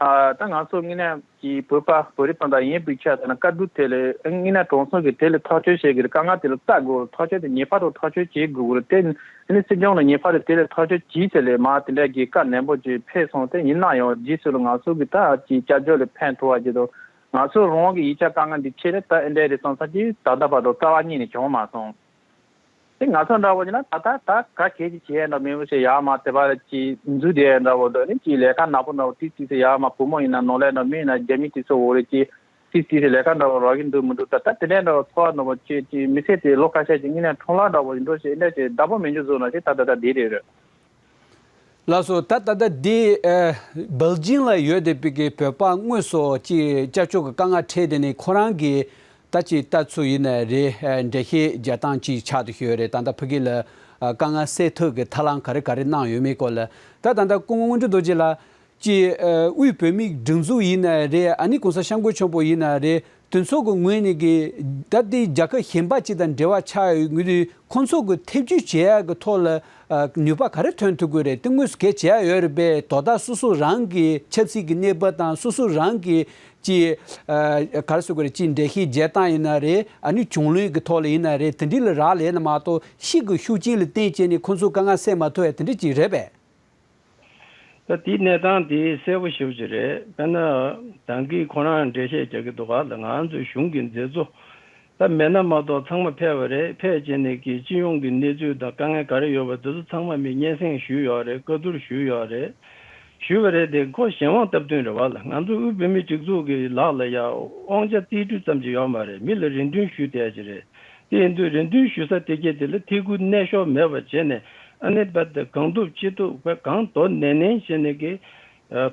ཨ་ད་ང་ཚོ་དངོས་གནས་ཀྱི་བོད་པ་བོད་རིགས་སྤུན་ཟླ་ཡིན་པའི་ཆ་དེ་ན་བཀའ་བསྡུར་དེ་ལས་དངོས་གནས་གྲོང་གསེབ་ཀྱི་དེ་ལས་ཐག་གཅོད་བྱེད་དགོས་རེད། དཀའ་ངལ་དེ་ལ་ལྟ་དགོས་རེད། ཐག་གཅོད་དེ་ངེས་པར་དུ་ཐག་གཅོད་བྱེད་དགོས་རེད། དེ་ནི་སྲིད་སྐྱོང་ལ་ངེས་པར་དུ་དེ་ལས་ཐག་གཅོད་བྱེད་ཟེར་ལས་མ་དེ་འདྲ་གི་བཀའ་ནན་པོ་ཅིག་ཕེབས་སོང་། དེ་ཡིན་ན་ཡང་རྗེས་སུ་ལ་ང་ཚོ་གི་ད་ཅིག་སྐྱབས་བཅོལ་ལ་ཕན་ཐོགས་པ་ཅིག་དང་ང་ཚོ་རང་གི་ཡིག་ཆ་དཀའ་ངལ་འདི་ཆེ་ནས་ད་ཨེ་འདྲ་རེད་བསམ་བསམ་ཅིག་ད་ལྟ་བར་དུ་རྩ་བ་ཉིད་ནས་བྱུང་མ་སོང་། དེ་ང་ཚོ་འདྲ་བོ་ཡིན་ན་ད་ལྟ་ད་ག་གལ་ཅིག་བྱས་འདྲ་མི་འོ་ཞེས་ཡག་མ་དེ་བ་ཅིག་འཛུལ་བསྡད་འདྲ་བོ་འདུག་ནི་ཅིག་ལས་ཀ་ནག་པོ་འདྲ་བོ་ཏིག་ཏིག་ཟེར་ཡག་མ་བུ་མོ་ཡིན་ན་ནོར་ལས་འདྲ་མི་ཡིན་ན་རྒྱ་མི་དེ་ཚོ་འོ་རེད་ཅིག་ཏིག་ཏིག་ཟེར་ལས་ཀ་འདྲ་བོ་རག་གི་འདུག་མི་འདུག་ད་ལྟ་དེ་འདྲ་འདྲ་བོ་ཚོར་བ་འདྲ་བོ་ཅིག་ཅིག་མི་ཚེ་དེ་ལོ་ཁ་ཤས་ཅིག་དངོས་གནས་འཁྲུངས་ལྷག་འདྲ་བོ་ཡིན་འགྲོ་ཞེས་འདྲ་ཞིག་བདག་པོ་མི་འཇུ་བཟོ་ན་ཞིག་ད་ད་ད་དེ་རེད་རེད། ལགས་སོ། ད་ད་ལྟ་འདི་ཨ་སྦེལ་ཇིང་ལ་ཡོད་བསྡད་པའི་གི་བོད་པ་དངོས་སུ་ཅིག་སྐྱབས་བཅོལ་གྱི་དཀའ་ངལ་འཕྲད་དེ་ནི་ཁོ་རང་གི་ད་ཅིག་ལྟ་ཚུལ་ཡིན་ན་རེད། ཨ་འགྲེལ་བཤད་རྒྱག་སྟངས་ཅིག་ཆགས་བསྡད་ཡོད་རེད། ད་ལྟ་ཕ་གི་ལ་ཨ་དཀའ་ངལ་སེལ་ཐབས་ཀྱི་ཐབས་ལམ་ག་རེ་ག་རེ་གནང་ཡོད་མེད་སྐོར་ལ། ད་ད་ལྟ་སྐུ་ངོ་དངོས་གྲུབ་རྡོ་རྗེ་ལགས། ཅིག་ཨ་དབུས་བོད་མིའི་སྒྲིག་འཛུགས་ཡིན་ན་རེད། ཨ་ནི་༸གོང་ས་༸སྐྱབས་མགོན་ཆེན་པོ་ཡིན་ན་རེད། དེ་ཚོ་གི་ངོས་ནས་ཀྱི་ད་ལྟའི་རྒྱལ་ཁབ་གཞན་པ་ཅིག་དང་འབྲེལ་བ་ཆགས་ཡོད་ངེས་དུས་ཁོང་ཚོ་གི་ཐེ་བྱུས་བྱེད་ཡག་གི་ཐོག་ལ་ཨ་ནུས་པ་ག་རེ་ཐོན་ཐུབ་ཀྱི་རེད། དེ་དངོས་སུ་གལ་ཆེ་ཡ་ཡོད་རེད་པས། དོ་བདག་སོ་སོ་རང་གི་ཆབ་སྲིད་ཀྱི་གནས་བབ་དང་སོ་སོ་རང་གི་ཅིག་ཨ་ག་རེ་ཟེར་དགོས་རེད། ཅིག་འགྲེལ་བཤད་བྱེད་སྟངས་ཡིན་ན་རེད། ཨ་ནི་གཞུང་ལུགས་ཀྱི་ཐོག་ལ་ཡིན་ན་རེད། དེ་འདྲི་ལ་རག་ལས་ན་མ་གཏོགས་ཕྱི་གི་ཤུགས་རྐྱེན་ལ་བརྟེན་བྱས་ནས་ཁོང་ཚོ་དཀའ་ངལ་སེལ་མ་ཐུབ་ཡ་དེ་འདྲ་ཅིག་རེད་པས། ད་དེའི་གནས་སྟངས་དེ་གསལ་པོ་ཞེ་པོ་ཅིག་རེད། དཔེར་ན་ད་གིན་ཁོ་རང་འགྲེལ་བཤད་རྒྱག་གི་འདུག་ག་ལ། ང་ཚོའི་གཞུང་གི་མཛད་གཙོ་ ད་མེད་ན་མ་གཏོགས་ཚང་མ་ཕེབས་པ་རེད། ཕེབས་བྱས་ནས་ཀྱི་སྤྱི་ཡོངས་ཀྱི་གནས་ཚུལ་དང་དཀའ་ངལ་ག་རེ་ཡོད་པ་དེ་ཚོ་ཚང་མ་མི་སྙན་སེང་ཞུས་ཡོད་རེད། བཀའ་བསྡུར་ཞུས་ཡོད་རེད། ཞུས་པ་རེད་དེ། ཁོ་གཞན་དབང་སྟབས་བསྟུན་རེད་བ་ལ། ང་ཚོ་དབུས་བོད་མིའི་སྒྲིག་འཛུགས་ཀྱི་ལག་ལ་ཡ་དབང་ཆ་རྩིས་སྤྲོད་ཙམ་ཅིག་ཡོད་མ་རེད། མི་ལ་རེ་འདུན་ཞུ་བསྡད་ཀྱི་རེད། དེ་ཡིན་དུས་རེ་འདུན་ཞུ་ས་དེ་གས་དེ་ལ་ཐད་ཀར་གནས་ཤོར་མེད་པ་བྱས་ནས། ཨ་ནི་རྦད་དེ་གང་ཐུབ་ཅི་ཐུབ་བས་གང་དོ་ནན་ནན་བྱས་ནས་ཀྱི་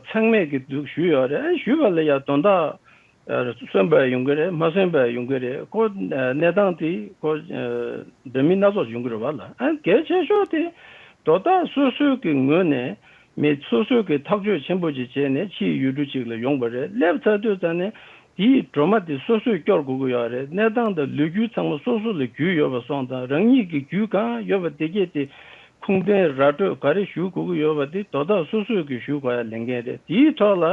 ཚང་མས་ཀྱི་འདུག་ཞུས་ཡོད་རེད། ཨ་ཞུས་པ་ལ་ཡ་དོན་དག་ཨ་སོན་པ་ཡོང་གི་རེད། མ་སོན་པ་ཡོང་གི་རེད། ཁོ་ཨ་གནས་སྟངས་དེ་ཁོ་ཨ་འདྲ་མིན་སྣ་ཚོགས་ཡོང་གི་རེད་བ་ལ། ཨ་གལ་ཆེ་ཤོས་དེ་དོ་བདག་སོ་སོའི་གི་ངོས་ནས་མི་སོ་སོའི་གི་ཐག་གཅོད་ཆེན་པོ་ཅིག་བྱས་ནས་ཕྱིའི་ཡུལ་གྲུ་ཅིག་ལ་ཡོང་པ་རེད། སླེབས་ཚར་དུས་ཙམ་ནས་དེའི་སྒྲོལ་མ་དེ་སོ་སོས་སྐྱོར་དགོས་ཀྱི་ཡོད་རེད། གནས་སྟངས་དང་ལོ་རྒྱུས་ཚང་མ་སོ་སོ་ལ་རྒྱུས་ཡོད་པ་སོང་ཙང་། རང་ཉིད་ཀྱི་རྒྱུས་གང་ཡོད་པ་དེ་གས་དེ་ཁུངས་ལྡན་ར་སྤྲོད་ག་རེ་ཞུ་དགོས་ཀྱི་ཡོད་པ་དེ་དོ་བདག་སོ་སོས་ཀྱི་ཞུ་དགོས་ཡ་ལས་འགན་རེད། དེའི་ཐོག་ལ་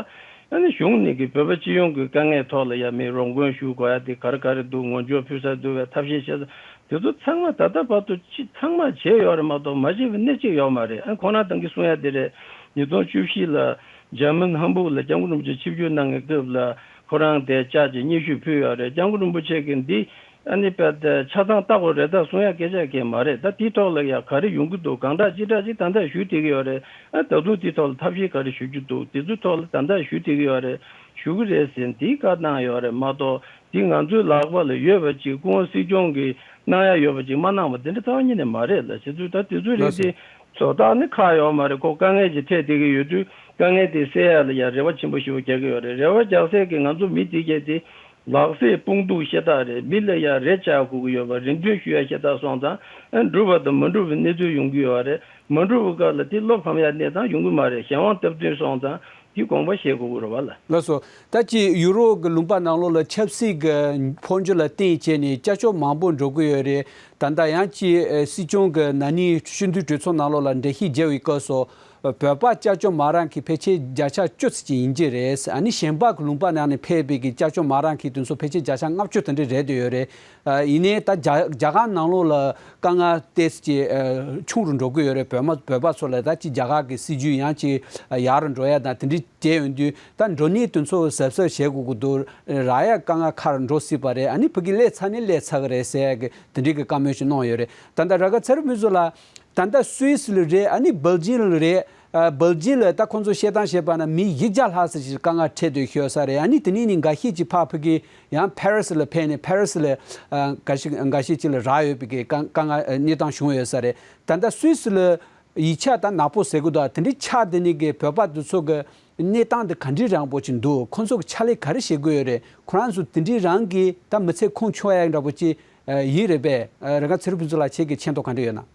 ཨ་ནི་གཞུང་ནས་ཀྱི་བོད་པ་སྤྱི་ཡོངས་ཀྱི་དཀའ་ངལ་ཐོག་ལ་ཡ་མི་རོགས་མགོན་ཞུ་དགོས་ཡ་དེ་ག་རེ་ག་རེ་འདུག་ངོ་སྦྱོར་ཕུལ་ས་འདུག་བས་ཐབས་ཤེས་བྱེད་ས་དེ་ཚོ་ཚང་མ་ད་ལྟ་བར་དུ་ཅི་ཚང་མ་བྱས་ཡོད་རེད་མ་གཏོགས་མ་བྱས་པའི་གནས་གཅིག་ཡོད་མ་རེད། ཨ་ཁོ་རང་ཏང་གིས་གསུང་ཡ་དེ་རེད། ཉིས་སྟོང་བཅུ་བཞི་ལ་འཇར་མན་ཧམ་བུག་ལ་སྐྱབས་མགོན་རིན་པོ་ཆེ་ཆིབས་བསྒྱུར་གནང་བའི་སྐབས་ལ་ཁོ་རང་དེ་བཅར་གྱི་སྙན་ཞུ་ཕུལ་ཡོད་རེད། སྐྱབས་མགོན་རིན་པོ་ཆེ་གིས་འདི་ཨ་ནི་དཔེ་དེ་ཆ་ཚང་ལྟ་དགོས་རེད། ད་གསུང་ཡ་སྐད་ཆ་གང་མ་རེད། ད་དེའི་ཐོག་ལ་ཡ་ག་རེ་ཡོང་གི་འདུག་གང་འདྲ་ཅི་འདྲ་ཅིག་ད་ལྟ་ཞུ་བསྡད་ཀྱི་ཡོད་རེད། ཨ་ད་དུང་དེའི་ཐོག་ལ་ཐབས་ཤེས་ག་རེ་ཞུ་རྒྱུ་འདུག་དེ་ཚོའི་ཐོག་ལ་ད་ལྟ་ཞུ་བསྡད་ཀྱི་ཡོད་རེད། ཞུ་གི་རེད་ཟེར་འདིའི་བཀའ་གནང་ཡོད་རེད་མ་གཏོགས། འདི་ང་ཚོའི་ལག་པ་ལ་ཡོད་པ་ཅིག་སྐུ་ངོ་སྲིད་སྐྱོང་གིས་གནང་ཡ་ཡོད་པ་ཅིག་མ་གནང་བ་དེ་འདྲ་རྩ་བ་ཉིད་ནས་མ་རེད་ལ། བྱེད་ཚུལ་ད་དེ་ཚོའི་རིགས་དེ་བཟོ་ལྟ་ནི་ཁག་ཡོད་མ་རེད། ཁོ་དཀའ་ངལ་ཅིག་འཕྲད་བསྡད་ཀྱི་ཡོད་དུས་དཀའ་ངལ་དེ་སེལ་ཡ་ལ་ཡ་རེ་བ་ཆེན་པོ་ཞེ་པོ་རྒྱག་གི་ཡོད་རེད། རེ་བ་རྒྱག་སའི་གི་ང་ཚོ་མི་དེ་གས་དེ་ལག་སེ་དཔུང་སྡུག་ཤ་སྟག་རེད། མི་ལ་ཡ་རེ་བཅག་དགོས་ཀྱི་ཡོད་པ། རེ་འདུན་ཞུ་ཡ་ཤ་སྟག་སོང་ཙང་ཨ་འགྲུབ་པ་དང་མ་འགྲུབ་པའི་གནས་ཚུལ་ཡོང་གི་ཡོད་རེད། མ་འགྲུབ་པའི་སྐབས་ལ་དེ་བློ་ཕམ་ཡ་གནས་སྟངས་ཡོང་གི་མ་རེད། གཞན་དབང་སྟབས་བསྟུན་སོང་ཙང་དེ་དགོངས་པ་བཞེས་དགོས་ཀྱི་རེད་བ་ལ། ལགས་སོ། ད་ཅི་ཡུ་རོབ་ཀྱི་ལུང་པ་ནང་ལོགས་ལ་ཆབ་སྲིད་ཀྱི་འཕོ་འགྱུར་ལ་བརྟེན་བྱས་ནས་ཀྱག་ཀྱོག་མང་པོ་འགྲོ་གི་ཡོད་རེད། ད་ལྟ་ཡང་ཅི་ཨ་སྲིད་སྐྱོང་གི་ན་ནིང་སྤྱི་འཐུས་གྲོས་ཚོགས་ནང་ལོགས་ལ་འགྲེལ་བཤད་བརྒྱབ་པའི་སྐབས་སུ། བོད་པ་ཀྱག་ཀྱོག་མ་རག་མཁན་ཕལ་ཆེར་བརྒྱ་ཆ་བཅུ་ཙམ་ཅིག་ཡིན་གྱི་རེད། ཨ་ནི་གཞན་པ་གི་ལུང་པ་ནང་ནས་ཕེབས་པའི་གི་ཀྱག་ཀྱོག་མ་རག་མཁན་དེ་ཚོ་ཕལ་ཆེར་བརྒྱ་ཆ་ལྔ་བཅུ་དེ་འདྲ་རེད་འདོད་ཡོད་རེད། ཨ་ཡིན་ནའི་ད་རྒྱ་རྒྱ་གར་ནང་ལོགས་ལ་དཀའ་ངལ་ཏོག་ཙམ་ཅིག་ཨ་ཆུང་རུ་འགྲོ་གི་ཡོད་རེད། བོད་མ་བོད་པ་ཚོ་ལ་ད་ཅིག་རྒྱ་གར་གི་སྲིད་ཇུས་ཡང་ཅིག་ཡག་རུ་འགྲོ་ཡ་དང་དེ་འདྲ་བྱས་ཡོང་དུས། ད་འགྲོ་ནི་དེ་ཚོ་གཟབ་གཟབ་བྱེད་དགོས་ཀྱི་འདུག་རག་ཡ་དཀའ་ངལ་ཁག་རུ་འགྲོ་སྲིད་པ་རེད། ཨ་ནི་ཕ་གི་སླེབས་ཚར་ནི་སླེབས་ཚར་གི་རེད་ཟེར་ཡ་གི་དེ་འདྲའི་གི་བཀའ་མོལ་ཞིག་གནང་ཡོད་རེད། ད་ལྟ་ར་ག་ཚེ་རིང་ཕུན་ཚོགས་ལགས། ད་ལྟ་སུད་སི་ལ་རེད། ཨ་ནི་སྦེལ་ཇི་ཡམ་ལ་རེད། ཨ་སྦེལ་ཇི་ཡམ་ལ་ད་ཁོང་ཚོ་བཤད་སྟངས་བཤད་པ་ན་མི་ཡི་བརྒྱ་ལྷག་ཙམ་ཞིག་དཀའ་ངལ་འཕྲད་འདུག་ཤོད་ས་རེད། ཨ་ནི་དེ་ནས་ནི་འགའ་ཤས་ཅིག་ཕར་ཕ་གི་ཡང་ཕ་རི་སི་ལ་ཕེབས་ནས་ཕ་རི་སི་ལ་ཨ་འགའ་ཤས་འགའ་ཤས་ཅིག་ལ་རག་ཡོད་པའི་གི་དཀའ་དཀའ་ངལ་གནས་སྟངས་བྱུང་ཡོད་ས་རེད། ད་ལྟ་སུད་སི་ལ་ཡིག་ཆ་ད་ནག་པོ་ཟེར་གི་འདུག་དེ་འདྲའི་ཆགས་བསྡད་ནི་གི་བོད་པ་འདི་ཚོ་གི་གནས་སྟངས་འདི་ག་འདྲའི་རང་པོ་ཅིག་འདུག་ཁོང་ཚོ་གི་ཕྱག་ལས་ག་རེ་བྱེད་དགོས་ཡོད་རེད། ཁོ་རང་ཚོ་དེ་འདྲའི་རང་གི་ད་མི་ཚེ་ཁུངས་འཁྱོལ་ཡ་འདྲ་པོ་ཅིག་ཡིན་རེད་པས། རེ་ག་ཚེ་རིང་ཕུན་ཚོགས་ལགས་ཁྱེད་ཀྱི་མཁྱེན་རྟོགས་ག་འདྲ་ཡོད་ན།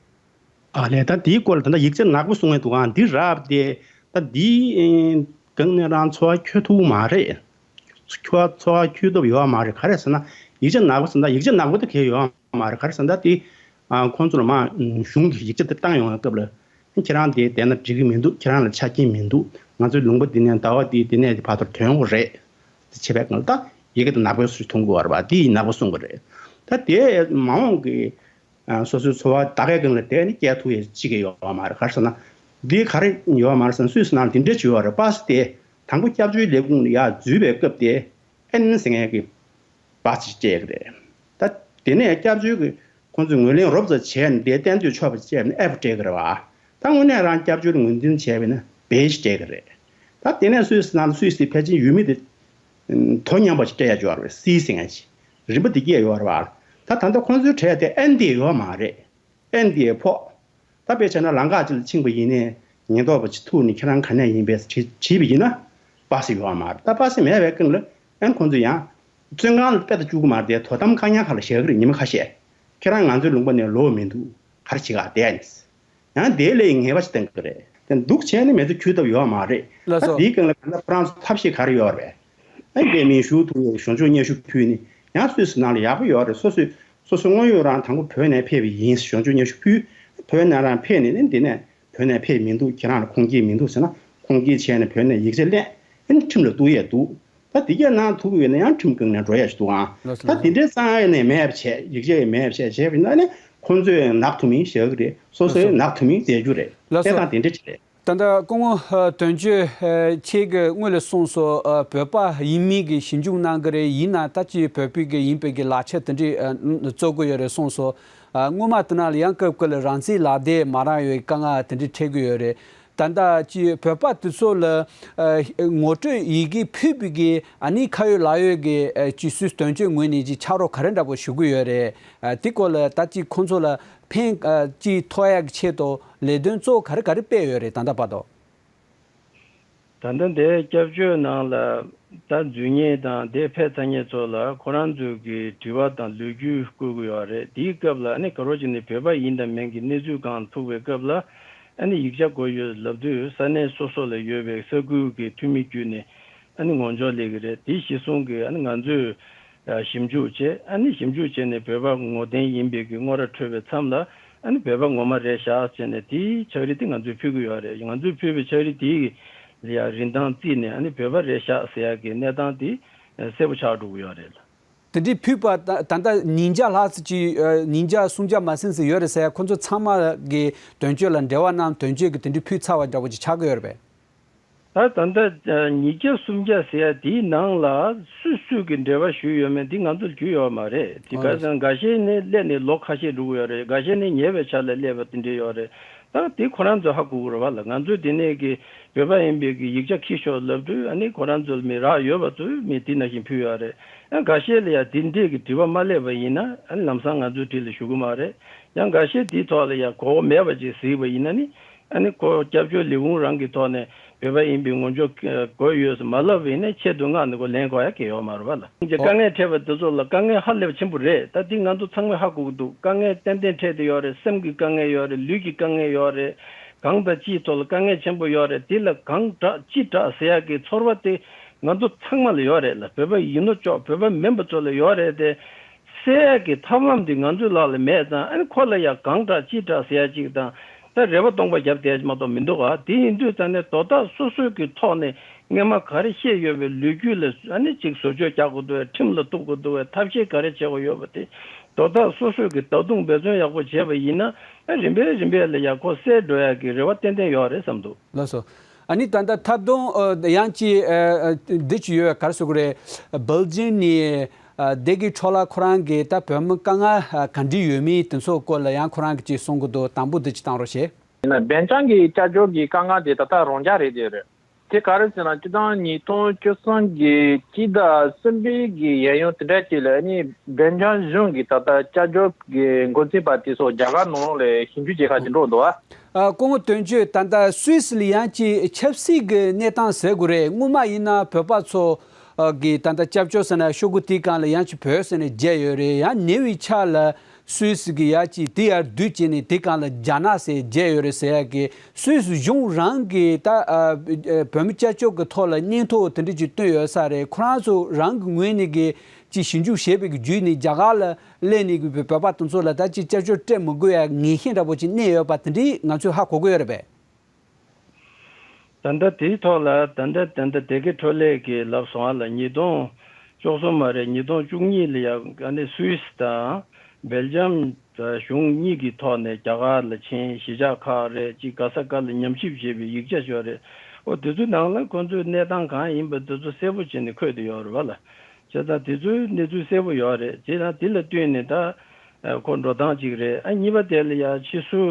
ཨ་ལས། ད་འདིའི་སྐོར་ལ་ད་ལྟ་ཡིག་ཆ་ནག་པོ་གསུང་གི་འདུག་ཨང་། འདི་རག་པ་དེ་ད་འདིའི་སྒང་ནས་རང་འཚོ་བ་འཁྱོལ་ཐུབ་མ་རེད། འཚོ་བ་འཚོ་བ་འཁྱོལ་ཐུབ་ཡོད་མ་རེད། ག་རེ་ཟེར་ན་ཡིག་ཆ་ནག་པོ་ཟེར་ན་ཡིག་ཆ་ནག་པོ་དེ་གས་ཡོད་མ་རེད། ག་རེ་ཟེར་ན་ད་དེ་ཨ་ཁོང་ཚོ་ལ་མ་གཞུང་གི་ཡིག་ཆ་དེ་བཏང་ཡོང་བའི་སྐབས་ལ་ཁྱེད་རང་དེ་བསྡད་ན་འགྲིག་གི་མི་འདུག་ཁྱེད་རང་ལ་ཆ་རྐྱེན་མི་འདུག་ང་ཚོའི་ལུང་པ་འདི་ནས་ཟླ་བ་འདི་འདི་ནས་དེ་བར་དུ་ཐོན་དགོས་རེད། དེ་བྱས་པའི་སྒང་ལ་ད་ཡི་གེ་དེ་ནག་པོའི་སུ་མཐོང་དགོས་བ་རེད་པ། དེ་ཡིས་ནག་པོ་གསུང་གི་རེད། ད་དེ་མ་འོངས་ཀྱི་ཨ་སོ་སོའི་འཚོ་བ་ད་གའི་སྒང་ལ་དེ་ནི་སྐྱེལ་ཐུབ་ཡས་ཅི་གི་ཡོད་མ་རེད། ག་རེ་ཟེར་ན། འདི་ག་རེ་ཡོད་མ་རེད་ཟེར་ན་སུད་སི་ནང་ལ་འདི་འདྲ་ཅིག་ཡོད་རེད། པ་སེ་དེ་དང་པོ་སྐྱབས་བཅོལ་ལས་ཁུངས་ལ་ཡར་འཛུལ་བའི་སྐབས་དེ་ཨེན་ཟེར་མཁན་གྱི་པ་སེ་ཅིག་སྤྲད་ཀྱི་རེད། ད་དེ་ནས་སྐྱབས་བཅོལ་གྱི་ཁོང་ཚོས་ངོས་ལེན་རོབ་ཙམ་བྱས་ནས་དེ་གཏན་སྡོད་ཆོག་པ་བྱས་ནས་ཨེཕ་སྤྲད་ཀྱི་རེད་པ། ད་དངོས་གནས་རང་སྐྱབས་བཅོལ་ངོས་འཛིན་བྱས་པ་ཡིན་ན་བེ་ཞིག་སྤྲད་ཀྱི་རེད། ད་དེ་ནས་སུད་སི་ནང་ལ་སུད་སི་ཕལ་ཆེར་ཡུལ་མི་དེ་དོ་མཉམ་པ་ཞིག་སྤྲད་ཡ་ཅིག་ཡོད་རེད། སི་ཟེར་མཁན་ཞིག་རིམ་པ་འདི་སྐྱེས་ཡོད་རེད་པ། ད་ད་ལྟ་ཁོང་ཚོའི་གྲས་དེ་ཨེན་ཌི་ཨེ་ཡོད་མ་རེད། ཨེན་ཌི་ཨེ་ཕོག་ད་དཔེ་བྱས་ན་ལམ་ཁ་ཅིག་ལ་ཕྱིན་པ་ཡིན་ནའི་ཉེན་རྟོག་པ་ཅིག་ཐུག་ནས་ཁྱེད་རང་ག་ནས་ཡིན་པས་དྲིས་དྲིས་པ་ཡིན་ན་པ་སེ་ཡོད་མ་རེད། ད་པ་སེ་མེད་པའི་སྒང་ལ་ཨེན་ཁོང་ཚོ་ཡང་བཙོན་ཁང་ལ་དཔེ་ལྟ་བཅུག་གི་མ་རེད་དེ། དོ་དམ་བཀག་ཉར་ཁང་ལ་བཞག་གི་རེད། ཉི་མ་ཁ་ཤས། ཁྱེད་རང་ང་ཚོའི་ལུང་པ་ནས་ལོག་མི་འདུག་ག་རེ་བྱེད་ག་བསྡད་ཡ་ནི། ཡང་དེའི་སླད་ངེས་པ་ཞིག་བསྟན་གྱི་རེད། དེ་འདུག་བྱས་ནས་མེད་དུ་འཁྱོལ་ཐབས་ཡོད་མ་རེད། ལགས་ད་སོ། དེའི་སྒང་ལ་ད་ལྟ་ཁོ་རང་ཚོ་ཐབས་ཤེས་ག་རེ་ཡོད་རེད། ཨ་ནི་དེ་མིན་ཞུ་ཐུབ་ཡས་གཞུང་ཕྱོགས་སྙན་ཞུ་ཕུལ་ནི་ཡང་སུད་སི་ནང་ལ་ཡག་པོ་ཡོད་རེད། སོ་སོས་སོ་སོ་དངོས་ཡོད་རང་དང་པོ་བོད་ནས་ཕེབས་པ་ཡིན་གཞུང་ཕྱོགས་སྙན་ཞུ་ཕུལ། བོད་ནས་རང་ཕེབས་ནས་ནི་འདི་ནས་བོད་ནས་ཕེབས་མི་འདུག་ཁྱེད་རང་ལ་ཁུངས་སྐྱེལ་མི་འདུག་ཟེར་ན་ཁུངས་སྐྱེལ་བྱས་ནས་བོད་ནས་ཡིག་ཆ་ལེན་ཨ་ནི་ཁྲིམས་ལ་གཏུག་ཡས་འདུག་ད་འདི་གས་གནང་ཐུབ་ཀྱི་ཡོད་ན་ཡང་ཁྲིམས་སྒང་ནས་འགྲོ་ཡས་ཞིག་འདུག་ཨང་། ལགས་སོ། ད་འདི་འདྲའི་རྩ་བ་ནས་མེད་པ་བྱས་ཡིག་ཆ་ཡང་མེད་པ་བྱས་བྱས་པ་ཡིན་ན་ནི་ཁོང་ཚོས་ནག་ཐུབ་མིན་བཞག་གི་རེད། སོ་སོས་ལགས་སོ། ནག་ཐུབ་མིན་བསྡད་རྒྱུ་རེད། ལགས་སོ། དེ་དང་དེ་འདྲ་ཅིག་རེད། ད་ལྟ་སྐུ་ངོ་ཨ་དོན་གཅོད་ཨ་ཁྱེད་ཀྱིས་སྔོན་ལ་གསུངས་སོང་། ཨ་བོད་པ་ཡིན་མིན་གྱི་ཞིབ་འཇུག་གནང་གི་རེད། ཡིན་ན་ད་ཅི་བོད་པའི་གི་ཡིན་པའི་གི་ལག་ཆ་དེ་འདྲས་ཨ་བཙོ་གི་ཡོད་རེད་གསུངས་སོང་། ཨ་སྔོན་མ་དེ་ནང་ལ་ཡང་སྐབས་སྐབས་ལ་རང་བཙན་ལག་དེབ་མ་རག་ཡོད་དཀའ་ངལ་དེ་འདྲས་འཕྲད་གི་ཡོད་རེད། ད་ལྟ་ཅི་བོད་པ་དེ་ཚོ་ལ་ཨ་ངོ་སྤྲོད་ཡི་གེ་ཕུལ་བའི་གི་ཨ་ནི་ཁ་ཡོད་ལག་ཡོད་ཀྱི་ཨ་ཅི་སུད་སི་དོན་གཅོད་ངོས་ནས་ཅི་ཕྱག་རོགས་ག་རེ་འདྲ་པོ་ཞུ་གི་ཡོད་རེད། ཨ་དེ་སྐོར་ལ་ད་ཅི་ཁོང་ཚོ་ལ་ཕན་ཨ་ཅི་ཐོགས་ཡག་གི་ཆེད་དུ་ལས་དོན་གཙོ་བོ་ག་རེ་ག་རེ་སྤེལ་ཡོད་རེད་ད་ལྟ་བར་དུ། ད་ལྟ་འདིའི་སྐྱབས་བཅོལ་ནང་ལ་ད་འཛུལ་མཁན་དང་དེ་ཕེབས་ཚར་མཁན་ཚོ་ལ་ཁོ་རང་ཚོའི་གི་དྲི་བ་དང་ལོ་རྒྱུས་བསྐུར་གི་ཡོད་རེད། དེའི་སྐབས་ལ་ཨ་ནི་ག་རོ་ཅིག་ནི་བོད་པ་ཡིན་དང་མིན་གྱི་གནས་ཚུལ་གང་ཐུག་པའི་སྐབས་ལ་ཨ་ནི་ཡིག་ཆ་དགོས་ཡོད་ལབ་དུས་ས་གནས་སོ་སོ་ལ་ཡོད་པའི་ས་ཁུལ་གྱི་འཐུས་མི་བརྒྱུད་ནས་ཨ་ནི་ངོ་སྦྱོར་སླེབས་ཀྱི་རེད། དེ་གཞི་བཟུང་གི་ཨ་ནི་ང་ཚོས་ཞིབ་འཇུག་བྱས། ཨ་ནི་ཞིབ་འཇུག་བྱས་ནས་བོད་པ་ངོ་ལྡན་ཡིན་པའི་གི་ངོ་ར་འཕྲོད་པའི་མཚམས་ལ་ཨ་ནི་བོད་པ་ངོ་མ་རེད་བཞག་བྱས་ནས་དེའི་ཕྱག་བྲིས་དེ་ང་ཚོས་ཕུལ་གི་ཡོད་རེད། ང་ཚོས་ཕུལ་བའི་ཕྱག་བྲིས་དེའི་ལ་ཡ་རིན་ཐང་བརྩིས་ནས་ཨ་ནི་བོད་པ་རེད་བཞག་ཟེར་ཡག་གི་གནས་སྟངས་དེ་གསལ་པོ་ཆགས་འགྲོ་གི་ཡོད་རེད། དེ་འདྲའི་ཕུལ་བ་ད་ད་ལྟ་ཉིས་བརྒྱ་ལྷག་ཙམ་ཅིག་ཉིས་བརྒྱ་སུམ་བརྒྱ་མ་ཟིན་ཙམ་ཡོད་རེད་ཟེར་ཡ་ཁོ་ཚོ་ཚང་མ་གི་དོན་གཅོད་ལ་འབྲེལ་བ་གནང་། དོན་གཅོད་ཀྱིས་དེ་འདྲའི་ཕུལ་ཚར་བ་འདྲ་པོ་ཅིག་ཆགས་ཀྱི་ཡོད་རེད་པས། ད་ད་ལྟ་ཉིས་བརྒྱ་སུམ་བརྒྱ་ཟེར་ཡ་དེའི་ནང་ལ་སུས་སུས་ཀྱི་འབྲེལ་བ་ཞུས་ཡོད་མེད་འདི་ང་ཚོར་རྒྱུས་ཡོད་མ་རེད། དེ་ག་ཟེར་ན་འགའ་ཤས་ནི་སླེབས་ནས་ལོ་ཁ་ཤས་འགྲོ་གི་ཡོད་རེད། འགའ་ཤས་ནི་ཉེ་བའི་ཆར་ལ་སླེབས་པ་དེ་འདྲས་ཡོད་རེད། ད་དེ་ཁོ་རང་ཚོས་ཧ་གོ་གི་རེད་བ་ལ། ང་ཚོས་དེ་ནས་ཀྱི་བོད་པ་ཡིན་པའི་གི་ཡིག་ཆ་ཁྱེར་ཤོག་ལབ་དུས་ཨ་ནི་ཁོ་རང་ཚོ་ལ་མི་རག་ཡོད་པ་ཚོས་མི་དེ་ནང་བཞིན་ཕུལ་ཡོད་རེད། ཨ་འགའ་ཤས་ལ་ཡ་དེ་འདྲས་ཀྱི་དྲི་བ་མ་སླེབས་པ་ཡིན་ན་ཨ་ནི་ལམ་སང་ང་ཚོའི་འཁྲིས་ལ་ཞུ་གི་མ་རེད། ཡང་འགའ་ཤས་དེའི་ཐོག་ལ་ཡ་གོ་བ་མེད་པ་ཅིག་གཟིགས་པ་ཡིན་ན་ནི། ཨ་ནི་ཁོ་སྐྱབས་བཅོལ་ལས་ཁུངས་རང་གི་ཐོག་ནས་བོད་པ་ཡིན་པའི་ངོ་སྦྱོར་དགོས་ཡོད་ཟེར་མ་ལབ་པ་ཡིན་ན་ཆེད་དུ་མངགས་ནས་ཁོ་ལེན་དགོས་ཡ་གལ་ཡོད་མ་རེད་བ་ལ། དཀའ་ངལ་འཕྲད་པ་དེ་ཚོ་ལ་དཀའ་ངལ་ཧ་ལས་པ་ཆེན་པོ་རེད། ད་འདི་ང་ཚོ་ཚང་མས་ཧ་གོ་གི་འདུག་དཀའ་ངལ་ཏན་ཏན་འཕྲད་དེ་ཡོད་རེད། སེམས་ཀྱི་དཀའ་ངལ་ཡོད་རེད། ལུས་ཀྱི་དཀའ་ངལ་ཡོད་རེད། གང་དང་ཅིའི་ཐོག་ལ་དཀའ་ངལ་ཆེན་པོ་ཡོད་རེད། དེ་ལ་གང་དྲག་ཅི་དྲག་ཟེར་ཡ་གི་ཚོར་བ་དེ་ང་ཚོ་ཚང་མ་ལ་ཡོད་རེད་ལ། བོད་པ་ཡིན་ནོ་ཅོག་བོད་པ་མིན་པ་ཚོ་ལ་ཡོད་རེད་དེ། སེལ་ཡག་གི་ཐབས་ལམ་འདི་ང་ཚོའི་ལག་ལ་མེད་ཙང་ཨ་ནི་ཁོ་ལ་ཡང་གང་དྲག་ཅི་དྲག་ཟེར་ཡ་གཅིག་དང་ད་རེ་བ་སྟོང་པ་བརྒྱབ་བསྡད་མ་གཏོགས་མི་འདུག་ག་དེ་ཡིན་དུས་ཙང་ནས་དོ་བདག་སོ་སོའི་གི་ཐོག་ནས་སྔོན་མ་ག་རེ་བཤད་ཡོད་པའི་ལོ་རྒྱུས་ལ་ཨ་ནི་གཅིག་བཟོ་བཅོས་རྒྱག་དགོས་འདུག་བས། ཁྲིམས་ལ་གཏུག་དགོས་འདུག་བས། ཐབས་ཤེས་ག་རེ་བྱེད་དགོས་ཡོད་པ་དེ་དོ་བདག་སོ་སོའི་གི་ད་དུང་འབད་བརྩོན་ཡག་པོ་བྱས་པ་ཡིན་ན་ཨ་རིམ་པས་རིམ་པས་ལ་ཡང་ཁོ་སེལ་འགྲོ་ཡག་གི་རེ་བ་ཏན་ཏན་ཡོད་རེད་བསམ་འདུག་ལགས་སོ། ཨ་ནི་ད་ལྟ་ཐབས་སྡོམ་ཨ་ཡང་ཅི་ཨ་ཨ་འདི་ཅི་ཡོད་ག་རེ་ཟེར་དགོས་རེད། སྦེལ་ཇམ་ནས་ཨ་བདེ་སྐྱིད་ཁྲོ་ལགས་ཁོ་རང་གིས་ད་བོད་མི་དཀའ་ངལ་ཨ་ག་འདྲ་ཡོད་མེད་དེ་ཚོ་སྐོར་ལ་ཡང་ཁོ་རང་གིས་ཅི་གསུང་གི་འདུག་དང་པོ་འདི་ཅི་བཏང་རོགས་བྱེད། ཡིན་ན་སྦེལ་ཇམ་གྱི་སྐྱབས་བཅོལ་གྱི་དཀའ་ངལ་དེ་ད་ལྟ་རང་འཇགས་རེད་དེ་རེད། དེ་ག་རེ་ཟེར་ན་སྤྱིར་བཏང་ཉིས་སྟོང་བཅུ་གསུམ་གྱི་སྤྱི་ཟླ་གསུམ་པའི་གི་གཡས་གཡོན་དེ་འདྲ་ཅིག་ལ་ཨ་ནི་སྦེལ་ཇམ་གཞུང་གི་ད་ལྟ་སྐྱབས་བཅོལ་གྱི་འགོ་འཛིན་པ་དེ་ཚོ་རྒྱ་གར་ནང་ལོགས་ལ་ཞིབ་འཇུག་བྱེད་ག་ཅིག་འགྲོ་འདུག་ཨ། ཨ་སྐུ་ངོ་དོན་གཅོད། ད་ལྟ་སུད་སི་ལ་ཡང་ཅིག་ཆབ་སྲིད་ཀྱི་གནས་སྟངས་ཟེར་དགོས་རེད། སྔོན་མ་ཡིན་ན་བོད་པ་ཚོ་ཨ་གི་ད་ལྟ་སྐྱབས་བཅོལ་ཟེར་ན་ཤོག་གུ་དེའི་སྒང་ལ་ཡང་ཅིག་བོད་ཟེར་ནས་བརྒྱབ་ཡོད་རེད། ཡང་ཉེ་བའི་ཆར་ལ་སུད་སི་གི་ཡང་ཅིག་དེ་ཡར་བསྡུས་བྱས་ནས་དེའི་སྒང་ལ་རྒྱ་ནག་ཟེར་བརྒྱབ་ཡོད་རེད་ཟེར་ཡ་གི་སུད་སི་གཞུང་རང་གི་ད་ཨ་བོད་མི་སྐྱབས་བཅོལ་གྱི་ཐོག་ལ་སྙན་ཐོ་དེ་འདྲ་ཅིག་བཏོན་ཡོད་ས་རེད། ཁོ་རང་ཚོ་རང་གི་ངོས་ནས་གི་ཅིག་ཞིབ་འཇུག་བྱས་པའི་གི་བརྒྱུད་ནས་རྒྱ་གར་ལ་སླེབས་ནས་གི་བོད་པ་དེ་ཚོ་ལ་ད་ཅིག་སྐྱབས་བཅོལ་སྤྲད་མི་དགོས་ཡ་ངེས་ཤེས་འདྲ་པོ་ཅིག་གནས་ཡོད་པ་དེ་འདྲ་ང་ཚོས་ཧ་གོ་གི་ཡོད་རེད་པས། ད་ལྟ་དེའི་ཐོག་ལ་ད་ལྟ་ད་ལྟ་བདེ་སྐྱིད་ཁྲོ་ལགས་ཀྱིས་ལབ་སོང་བ་ལ་ཉིས་སྟོང་བཅུ་གསུམ་མ་རེད། ཉིས་སྟོང་བཅུ་གཉིས་ལ་ཡ་ཨ་ནི་སུད་སི་དང་སྦེལ་ཇམ་གཞུང་གཉིས་ཀྱི་ཐོག་ནས་རྒྱ་གར་ལ་ཕྱིན། གཞིས་ཆགས་ཁག་རེད་ཅིག་ག་ས་ག་ལ་ཉམས་ཞིབ་བྱས་པའི་ཡིག་ཆ་ཞིག་ཡོད་རེད། ཨོ་དེ་ཚོའི་ནང་ལ་ཁོ་ཚོའི་གནས་སྟངས་གང་ཡིན་པ་དེ་ཚོ་གསལ་པོ་བྱས་ནས་འཁོད་བསྡད་ཡོད་རེད་བ་ལ། བྱས་ཙང་དེ་ཚོའི་གནས་ཚུལ་གསལ་པོ་ཡོད་རེད། བྱས་ཙང་དེ་ལ་བསྟུན་ནས་ད་ཁོ་འགྲོ་སྟངས་གཅིག་རེད། ཨ་གཉིས་པ་དེ་ལ་ཡ་ཕྱིས་སུ་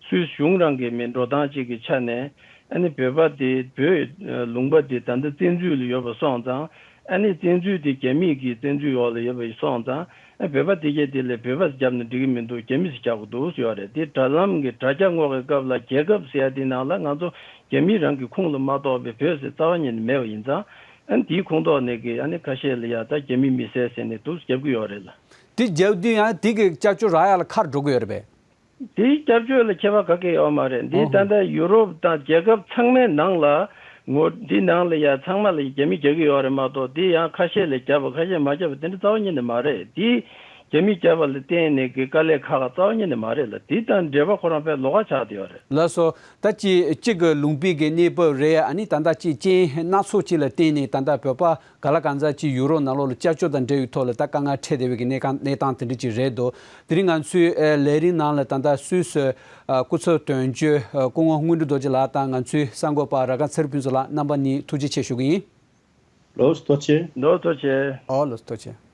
སུད་སི་གཞུང་རང་གི་མི་འགྲོ་སྟངས་གཅིག་གི་ཆ་ནས་ཨ་ནི་བོད་པ་དེ་བོད་ལུང་པ་དེ་ད་ལྟ་བཙན་འཛུལ་ལ་ཡོད་པ་སོང་ཙང་ཨ་ནི་བཙན་འཛུལ་དེ་རྒྱ་མིས་ཀྱི་བཙན་འཛུལ་འོག་ལ་ཡོད་པ་སོང་ཙང་ཨ་བོད་པ་དེ་གས་དེ་ལ་བོད་པ་བརྒྱབ་ན་འགྲིག་གི་མི་འདུག་རྒྱ་མི་ཚོས་རྒྱག་དགོས་འདུག་ཟེར་བ་རེད། དེ་དྲ་ལམ་གྱི་དྲ་རྒྱ་སྔོག་གི་སྐབས་ལ་རྒྱལ་ཁབ་ཟེར་ཡ་དེ་ནང་ལ་ང་ཚོ་རྒྱ་མི་རང་གི་ཁོངས་ལ་མ་གཏོགས་པའི་བོད་ཟེར་རྩ་བ་ཉིད་ནས་མེད་པ་ཡིན་ཙང་། ཨ་ནི་དེའི་ཁོངས་གཏོགས་ནས་ཀྱི་ཨ་ནི་ཁ་ཤས་ལ་ཡ་ད་རྒྱ་མི་མི་སེར་ཟེར་ནས་འདུག་རྒྱབ་ཀྱི་ཡོད་རེད་ལ། དེ་རྒྱབ་དུས་ཡང་དེ་གི་སྐྱབས་བཅོལ་རག་ཡ་ལ་ཁར་འགྲོ་གི་ཡོད་རེད་པས། དེའི་སྐྱབས་བཅོལ་ལ་ཁྱད་པར་ག་གེ་ཡོད་མ་རེད། འདི་ད་ལྟ་ཡུ་རོབ་དང་རྒྱལ་ཁབ་ཚང་མའི་ནང་ལ་ངོ་འདི་ནང་ལ་ཡ་ཚང་མ་ལ་རྒྱ་མི་རྒྱག་གི་ཡོད་རེད་མ་གཏོགས་དེ་ཡང་ཁ་ཤས་ལ་རྒྱབ་པ་ཁ་ཤས་མ་རྒྱབ་པ་དེ་འདྲ་རྩ་བ་ཉིད་ནས་མ་རེད། དེ་ རྒྱ་མིས་བརྒྱབ་པ་ལ་བརྟེན་ནས་ཀྱི་དཀའ་ལས་ཁག་ཁག་རྩ་བ་ཉིད་ནས་མ་རེད་ལ། དེ་དང་འབྲེལ་བ་ཁོ་རང་དཔེ་ལོགས་ཀ་ཆགས་བསྡད་ཡོད་རེད། ལགས་སོ། ད་ཅི་གཅིག་གི་ལུང་པའི་གི་གནས་བབ་རེད། ཨ་ནི་ད་ལྟ་ཅི་རྐྱེན་སྣ་ཚོགས་ཅིག་ལ་བརྟེན་ནས་ད་ལྟ་བོད་པ་ག་ལ་གང་འཚམ་ཅིག་ཡུ་རོབ་ནང་ལོགས་ལ་སྐྱབས་བཅོལ་དང་འབྲེལ་བའི་ཐོག་ལ་ད་དཀའ་ངལ་འཕྲད་བསྡད་པའི་གི་གནས་སྟངས་གནས་སྟངས་དེ་འདྲ་ཅིག་རེད་འདུག་དེ་རིང་ང་ཚོའི་ཨ་ལས་རིམ་ནང་ལ་ད་ལྟ་སུད་སི་ཨ་སྐུ་ཚབ་དོན་གཅོད་ཨ་སྐུ་ངོ་དངོས་གྲུབ་རྡོ་རྗེ་ལགས་དང་ང་ཚོའི་གསར་འགོད་པ་ར་ཁ་ཚེ་རིང་ཕུན་ཚོགས་ལགས། རྣམ་པ་གཉིས་ཐུགས་རྗེ་ཆེ་ཞུ་གི་ཡིན། ལོ་ཐུགས་རྗེ་ཆེ། ལོ་ཐུགས་རྗེ་ཆེ། ཨོ་ལོ་ཐུགས་རྗེ་ཆེ།